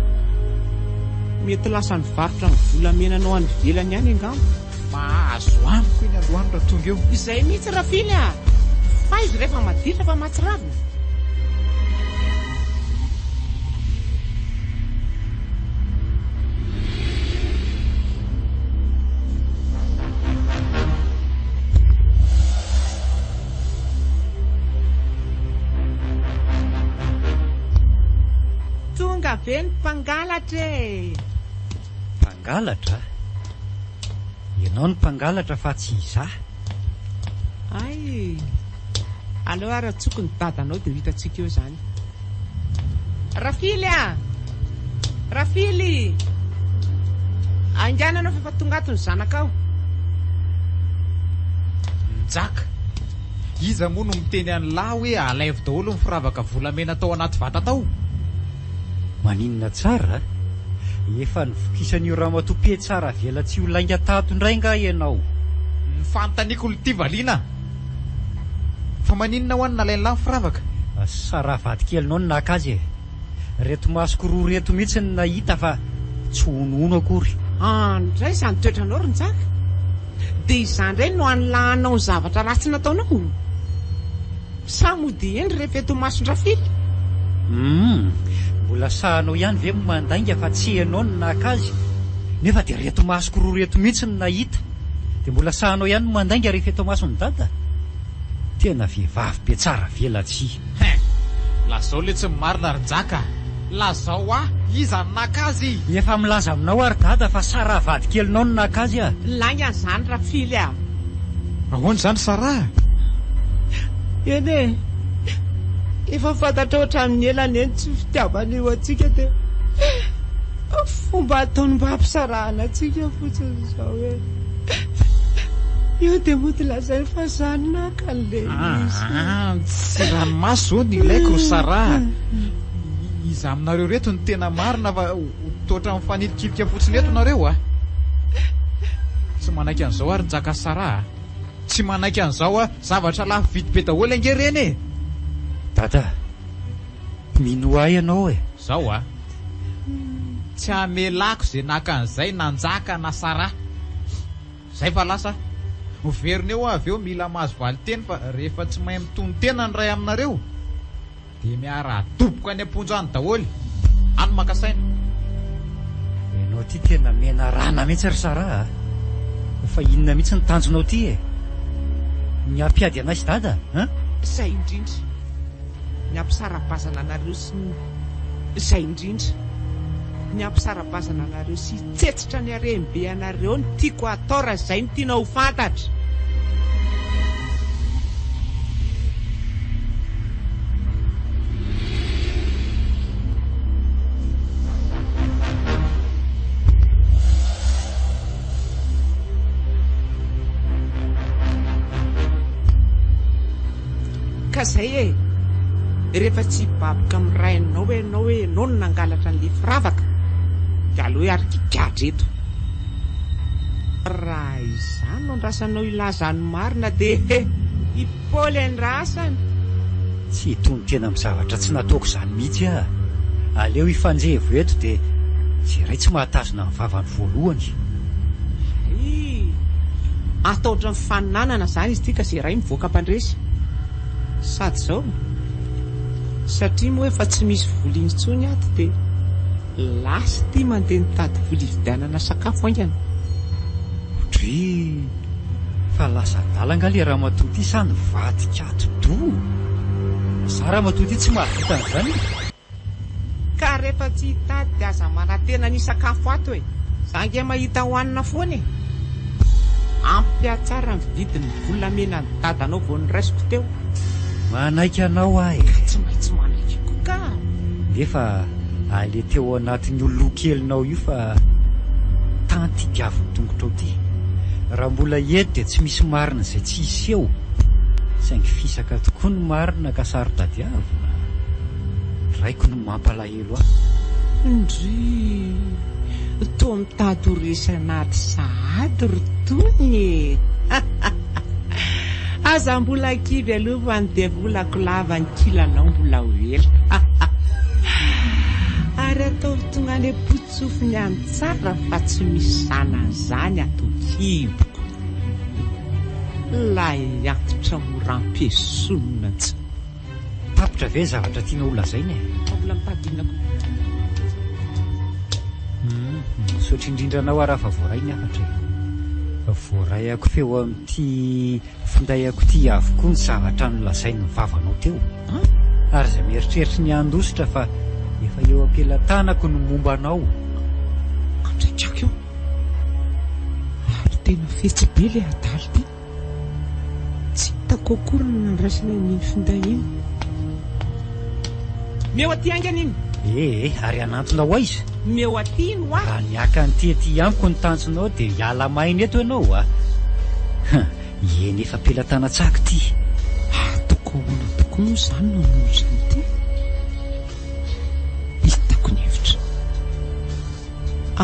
Mety lasa nivarotra ny volamenanao any ivelany any angamba. Mahazo amiko iny aloha any raha tonga eo. Izay mihitsy Rafily a! Faizo rehefa maditra fa mahatsiravina. Tonga ve ny mpangalatra e! Mpangalatra? Ianao no mpangalatra fa tsy izaho. Hay! Aleo ary antsoiko ny dadanao dia ho hitantsika eo izany. Rafily a! Rafily! Haingana ianao fa efa tonga ato ny zanakao. Njaka! Iza moa no miteny an'lah hoe alaivo daholo ny firavaka volamena tao anaty vata tao? Maninona tsara a? Efa novokisan'io ramatoa Petsara avela tsy ho lainga tato indray nga ianao? Ny fanontaniako lty valiana a! Fa maninona hoa no nalain'lah ny firavaka? Sarah vadikelinao no naka azy e! Reto masoko roa reto mihitsy no nahita fa tsy honohono akory. An ndray izany toetranao ry Njaka! Dia izany indray no anolahanao ny zavatra ratsy nataonao? Sa mody hendry rehefa eto imason-dRafily? Humm! Mbola sahanao ihany ve mandainga fa tsy ianao no naka azy? Nefa dia reto masoko roa reto mihitsy no nahita. Dia mbola sahanao ihany mandainga rehefa eto imason'i Dada? Tena vehivavy be tsara velatsihy. Hein! Lazao letsy ny marina ry Njaka a! Lazao ahy, iza no naka azy? Efa milaza aminao ary Dada fa Sarah vadikelinao no naka azy a! Lainga izany Rafily a! Ahoana izany Sarah? Eny e! Efa fantatrao hatramin'ny ela anie ny tsy fitiavan'io antsika dia fomba ataony mba hampisarahana antsika fotsiny izao e! Io dia mody lazainy fa za no naka an'ilay izy. Aa, tsy ranomaso izao no ilaiko ry Sarah a! Iza aminareo ireto no tena marina fa toa ohatran'ny mifanilikilika fotsiny eto nareo a! Tsy manaiky an'izao ary Njaka sy Sarah a! Tsy manaiky an'izao aho, zavatra lafo vidy be daholo ange ireny e! Dada, minoa ahy ianao e! Zao a! Tsy hamelako izay naka an'izay na Njaka na Sarah. Zay fa lasa aho. Miverina eo aho avy eo mila mahazo valinteny fa rehefa tsy mahay mitonon-tena ny iray aminareo, Dia miara-doboka any am-ponja any daholo. Any maka saina. Ianao ity tena menarana mihitsy ry Sarah a! Fa inona mihitsy ny tanjonao ity e? Ny hampiady anay sy Dada an? Izay indrindra. Ny hampisara-bazana anareo sy ny. Izay indrindra. Ny hampisara-bazana anareo sy hitsetsitra ny harem-be anareo no tiako hatao raha izay no tianao ho fantatra. Ka zay e! Rehefa tsy hibaboka amin'ny rainao ianao hoe ianao no nangalatra an'ilay firavaka dia aleo ary higadra eto. Raha izaho no andrasanao hilaza ny marina dia he! I Paoly andrasana. Tsy hitonon-tena amin'ny zavatra tsy nataoko izany mihitsy aho. Aleo hifanjevo eto dia izay iray tsy mahatazona ny vavany voalohany. Hay! Atao ohatran'ny faninanana izany izy ity ka izay iray mivoaka mpandresy. Sady izao, satria moa efa tsy misy vola intsony ato dia lasa ity mandeha mitady vola hividianana sakafo haingana. Drii! Fa lasa adala angaha le ramatoa ity sa nivadika atidoha? Za ramatoa ity tsy mahavita an'izany e! Ka rehefa tsy hitady dia aza manantena ny hisakafo ato e! Za ange mahita hohanina foana e! Ampiatsara ny vidin'ny volamenan'i dadanao vao noraisiko teo. Manaiky anao aho e! Ka tsy maintsy manaiky koa ka! Nefa aleteo ao anatin'io loha kelinao io fa tanty diavin'ny tongotrao ity. Raha mbola eto dia tsy misy marina izay tsy hiseho. Saingy fisaka tokoa ny marina ka saro-tadiavina. Raiko no mampalahelo ahy. Ndrii! Toa mitady ho resy an'ady sahady ry Tony e! Aza mbola kivy aloha fa ny devolako lava ny kilanao mbola ho ela. Ary ataovy tonga any am-potsofiny any tsara fa tsy misy zanany zany ato an-kiboko. Lay antitra mora ampiesonina tsy. Tapitra ve ny zavatra tianao ho lazaina e? Fa mbola mitady inona koa? Hum, misaotra indrindra anao aho raha fa voaray ny hafatra e. Voaraiako feo amin'ity findaiako ity avokoa ny zavatra nolazain'ny vavanao teo. Ary izay mieritreritra ny handositra fa efa eo am-pelatanako ny momba anao. Andraikako io. Ary tena fetsy be ilay adala ity. Tsy hitako akory ny nandraisana an'iny finday iny. Meo aty haingana iny! Ee, ary hanantona ho aiza? Meo aty iny hoa! Raha ny haka an'ity aty amiko ny tanjonao dia hiala maina eto ianao a! Hum, eny efa am-pelatanan-tsako ity. Ataoko ahoana tokoa moa izany no hanolotra an'ity? Hitako ny hevitra.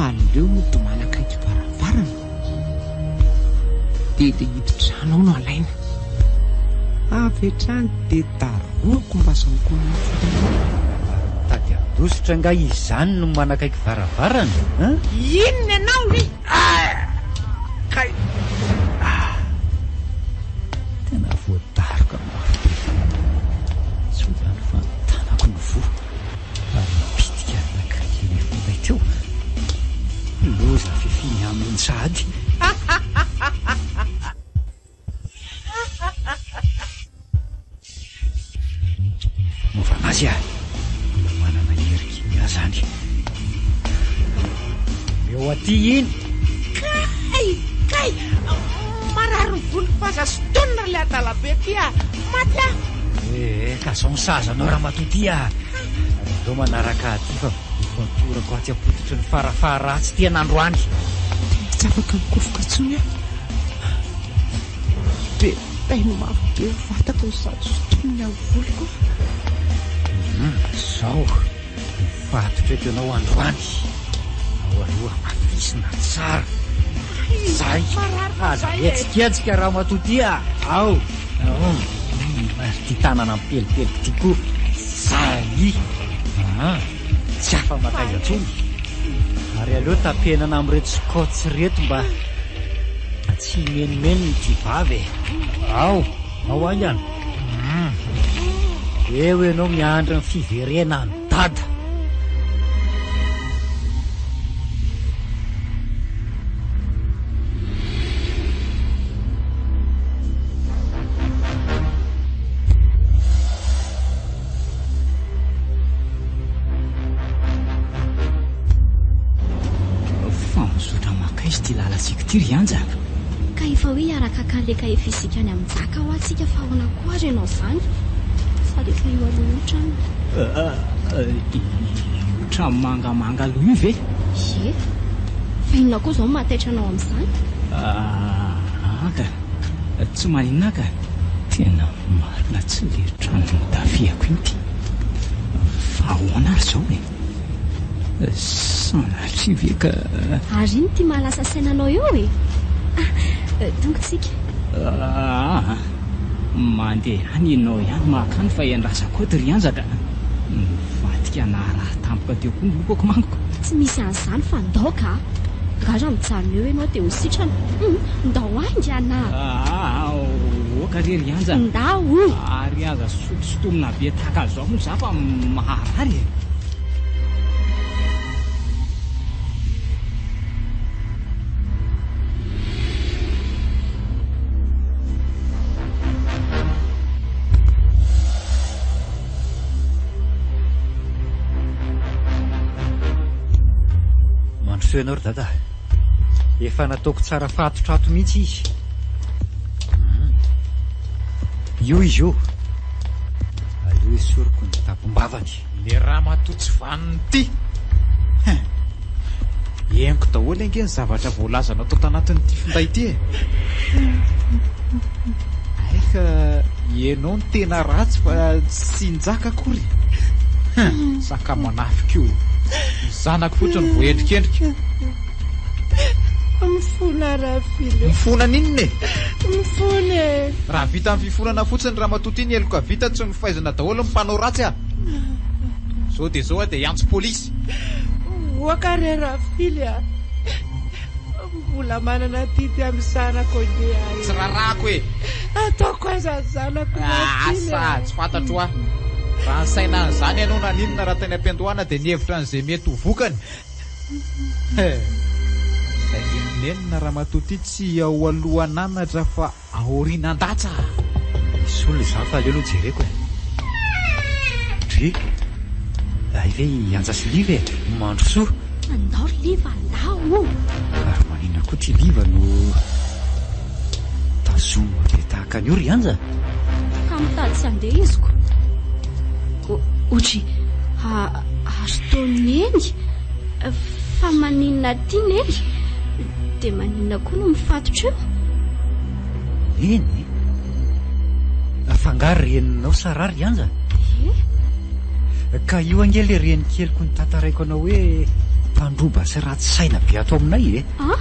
Aleo mody manakaiky varavarana dia ilay hidi-trano ao no alaina. Avy hatrany dia darohako mba azahoako ny finday. Ary mitady handositra angaha izy izany no manakaiky varavarana an? Inona ianao ry? Kay! Tena voadaroka mafy be. Soa ihany fa ny tanako no voa. Ary nipitika nakaiky ilay finday teo. Loza fifiny aminy sahady. Fanaovana azy ah! Mbola manana hery kimia zany. Eo aty iny! Kay! Kay! Marary ny voloko fa aza sintonina ry le adala be ty ah! Maty aho! Eh, ka zao ny sahaza anao ramatoa ty ah! Ary aleo manaraka ahy aty fa hofatorako atsy am-pototry ny farafaharatsy ty anandroany. Tena tsy afaka mikofoka intsony aho. Be tainy mafy be ny vatako no sady sintoniny amin'ny voloko. Hum, zao. Mifatotra eto ianao androany. Ao aloha hamafisina tsara. Zay. Aza mihetsiketsika ramatoa ty a. Ao. Ao. Ary ty tanana mipelipelika ty koa. Zay. Ah, tsy afa-makaiza intsony. Ary aleo tapenana amin'ireto scotch ireto mba tsy himenomenona ity vava e. Ao. Ao haingana. Eo ianao miandry ny fiverenan'i Dada. Fa mizotra mankaiza ity lalantsika ity ry Anja? Ka efa hoe hiaraka haka an'ilay kahie fizika any amin'i Njaka hoa tsika fa ahoana koa ary ianao izany? Sady efa io aloha io tranony. Io trano mangamanga aloha io ve? Ie. Fa inona koa izao no mahataitra anao amin'izany? Aa ka. Tsy maninona ka. Tena marina tsy le trano notafihako iny ty. Fa ahoana ary izao e? Sanatria ve ka. Ary ino ity mahalasa saina anao eo e? Ah, tonga tsika. Aa, mandeha any ianao ihany makany fa iandrasako eto ry Anja ka. Nivadika naharary tampoka teo koa ny lohako manko. Tsy misy an'izany fa ndao ka. Angaha raha mijanona eo ianao dia ho sitrana? Hum, ndao haingana. Aa, oka re ry Anja. Ndao o! Ary aza sotosotomina be tahaka an'izao moa za fa maharary e. Mandrosoa ianao ry dada. Efa nataoko tsara fatotra ato mihitsy izy. Hmm. Io izy io. Aleo esoriko ny tampom-bavany. Le ramatoa tsy vanona ity. Hein. Henoko daholo ange ny zavatra voalazanao tao tanatin'ity finday ity e. Hay ka ianao no tena ratsy fa tsy Njaka akory. Hein, saka manafika io. Ny zanako fotsiny voaendrikendrika. Mifona Rafily. Mifona n'inona e? Mifona e. Raha vita ny fifonana fotsiny ramatoa ity ny heloka vita tsy nofaizina daholo ny mpanao ratsy a! Zao dia zao aho dia hiantso polisy. Oaka re Rafily a! mbola manana adidy amin'ny zanako ange aho e. Tsy rarako e! Ataoko aiza ny zanako Rafily a! Asa, tsy fantatro hoa. Raha nisaina an'izany ianao naninona raha tany am-piandohana dia nihevitra an'izay mety ho vokany? He! Saingy ny nenina ramatoa ity tsy ao alohan'anatra fa Aorian'andatsa a! Misy olona izany fa aleo aloha jereko e! Dry! Hay ve i Anja sy Liva e! Mandrosoa! Andao ry Liva, andao o! Ary maninona koa ity Liva no tazomina be tahaka an'io ry Anja? Ka mitady tsy handeha izy ko! Ohatry, ary toa Neny? Fa maninona aty Neny? Dia maninona koa no mifatotra eo? Neny? Fa angaha reninao Sarah ry Anja? Ie. Ka io ange ilay renikeliko notantaraiko anao hoe mpandroba sy ratsy saina be ato aminay e. Ah?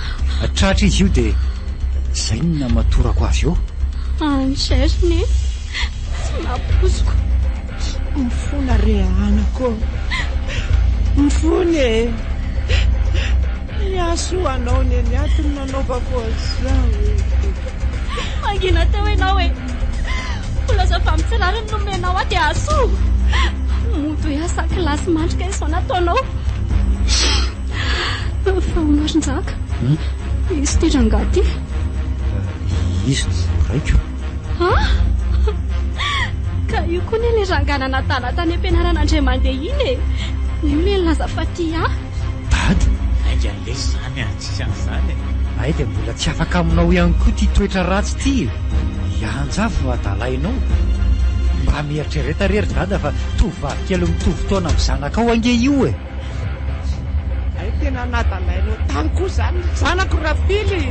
Tratra izy io dia izay no namatorako azy eo. Ange ry Neny, tsy nampoiziko. Mifona re anako ô! Mifona e! Ny hahasoa anao neny ato no nanaovako an'izao e! Mangina teo ianao e! Mbola zava-tsy rariny no omenao ahy dia hahasoa? Mody hoe asa kilasy mandrika izao nataonao. Fa hono ry Njaka, izy ity rangahy ity? Izy no raiko. Ah! Ka io koa anie ilay rangahy nanadala tany am-pianarana indray mandeha iny e! Io ilay nilaza fa tia ahy. Dada! Lainga lesy izany an, tsisy an'izany e! Hay dia mbola tsy afaka aminao ihany koa ity toetra ratsy ity e! I Anja avy no adalainao. Mba mieritrereta re ry Dada fa tovovavy kely mitovy taona amin'ny zanakao ange io e! Hay tena nadalainao tany koa zany ny zanako Rafily!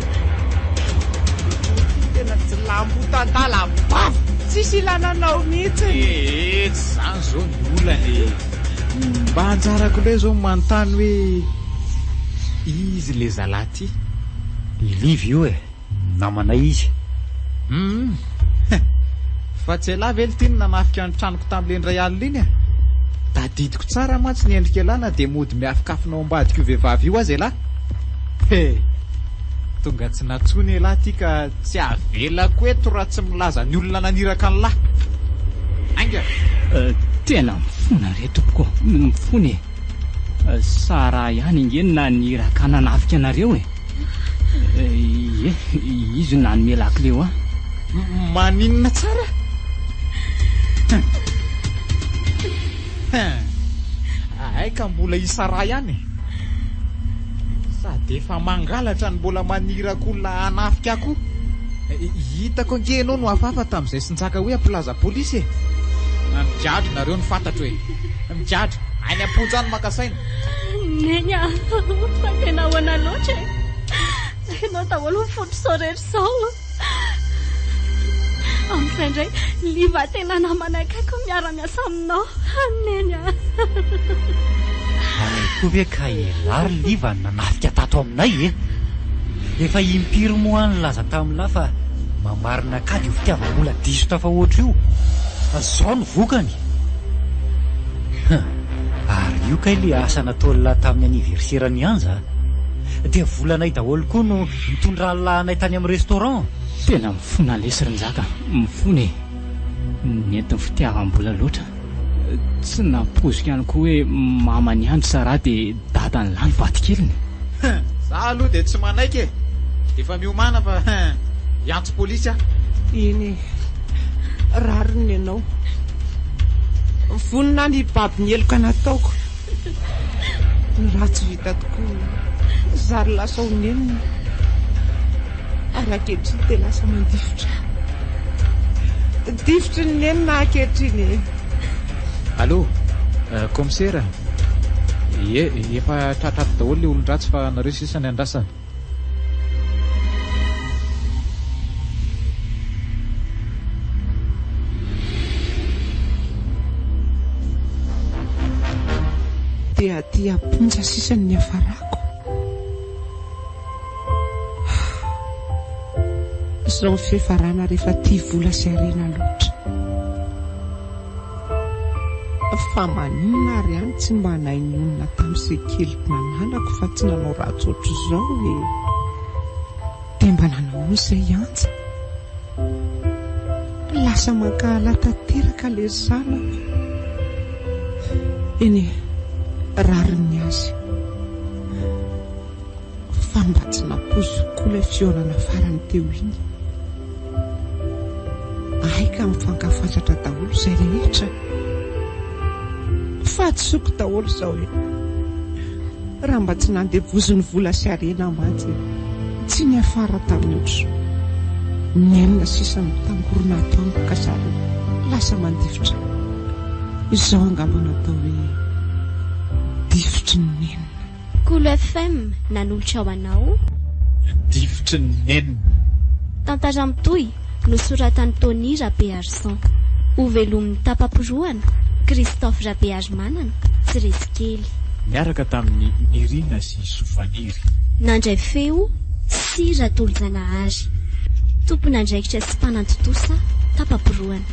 Tena jilambo tantala bava! Tsisy ilana anao mihitsy! Ee, tsy zany zao ny olana e! Mba anjarako indray zao ny manontany hoe izy le zalahy ty? I Liva io e! Namanay izy. Humm. Fa tsy elah ve lty no nanafika ny tranoko tamle indray alina iny e? Tadidiko tsara mantsy ny endrik'elah na dia mody miafikafina ao ambadik'io vehivavy io aza elah. He! Tonga tsy nantsoina elah ty ka tsy avelako eto raha tsy milaza ny olona naniraka an'lah. Ainga! Tena mifona re tompoko, mifona e! Sarah ihany ange no naniraka nanafika anareo e! Ie, izy no nanome lakile ho ahy. Maninona tsara? Hein! Hay ka mbola i Sarah ihany e! Sady efa mangalatra no mbola maniraka olona hanafika ahy koa. Hitako ange ianao no hafahafa tamin'izay sy Njaka hoe hampilaza polisy e! Migadra nareo no fantatro e! Migadra! Any am-ponja any maka saina! Neny a! Fa tena ahoana loatra e? Ianao daholo ny fotro izao rehetra izao. Amin'izay indray, Liva tena namana akaiky miara-miasa aminao. Neny a! Hay koa ve ka elah ry Liva no nanafika tato aminay e? Efa impiry moa aho nilaza tamin'lah fa mamarina kady io fitiavam-bola diso tafahoatra io. Zao no vokany! Huh! Ary io kay le asa nataon'lah tamin'ny anniversaire-n'i Anja a! Dia volanay daholo koa no nitondran'lah anay tany amin'ny restaurant! Tena mifona lesy ry Njaka, mifona e! Nentin'ny fitiavam-bola loatra. Tsy nampoiziko ihany koa hoe maman'i Andry Sarah dia dadan'lah ny vadikeliny. Huh! Za aloha dia tsy manaiky e! Efa miomàna fa hein! Hiantso polisy aho. Eny e! Rariny ny anao. Vonona ny hibaby ny heloka nataoko. Ny ratsy vita tokoa zary lasa ho nenina ary ankehitriny dia lasa mandifotra. Difotry ny nenina aho ankehitriny e! Allô, Kaomisera? Ie, efa tratra ato daholo ilay olon-dratsy fa nareo sisa ny andrasana. Dia aty am-ponja sisa no niafarako. Izao ny fiafarana rehefa tia vola sy harena loatra. Fa maninona ary aho no tsy mba nahay nionona tamin'izay kely nananako fa tsy nanao ratsy ohatr'izao e? Dia mba nanao izay i Anja? Lasa mankahala tanteraka ilay zanako. Eny e, rariny ny azy. Fa mba tsy nampoiziko koa ilay fihaonana farany teo iny. Hay ka mifankafantatra daholo izay rehetra. Fahadisoako daholo izao e. Raha mba tsy nandevozin'ny vola sy harena mantsy e. Tsy niafara tamin'ny ohatr'izao. Nenina sisa mitangorona ato amiko ka zary lasa mandifotra. Izao angamba no atao hoe difotry ny nenina. Kolo FM nanolotra ho anao. Difotry ny nenina. Tantara mitohy, nosoratan'i Tony Rabearison. Hovelomin'ny tapa-porohana, Christophe Rabearimanana, tsy resy kely. Niaraka tamin'i Nirina sy Sofaniry. Nandray feo sy Ratolojanahary. Tompon'andraikitra sy mpanantontosa tapa-porohana.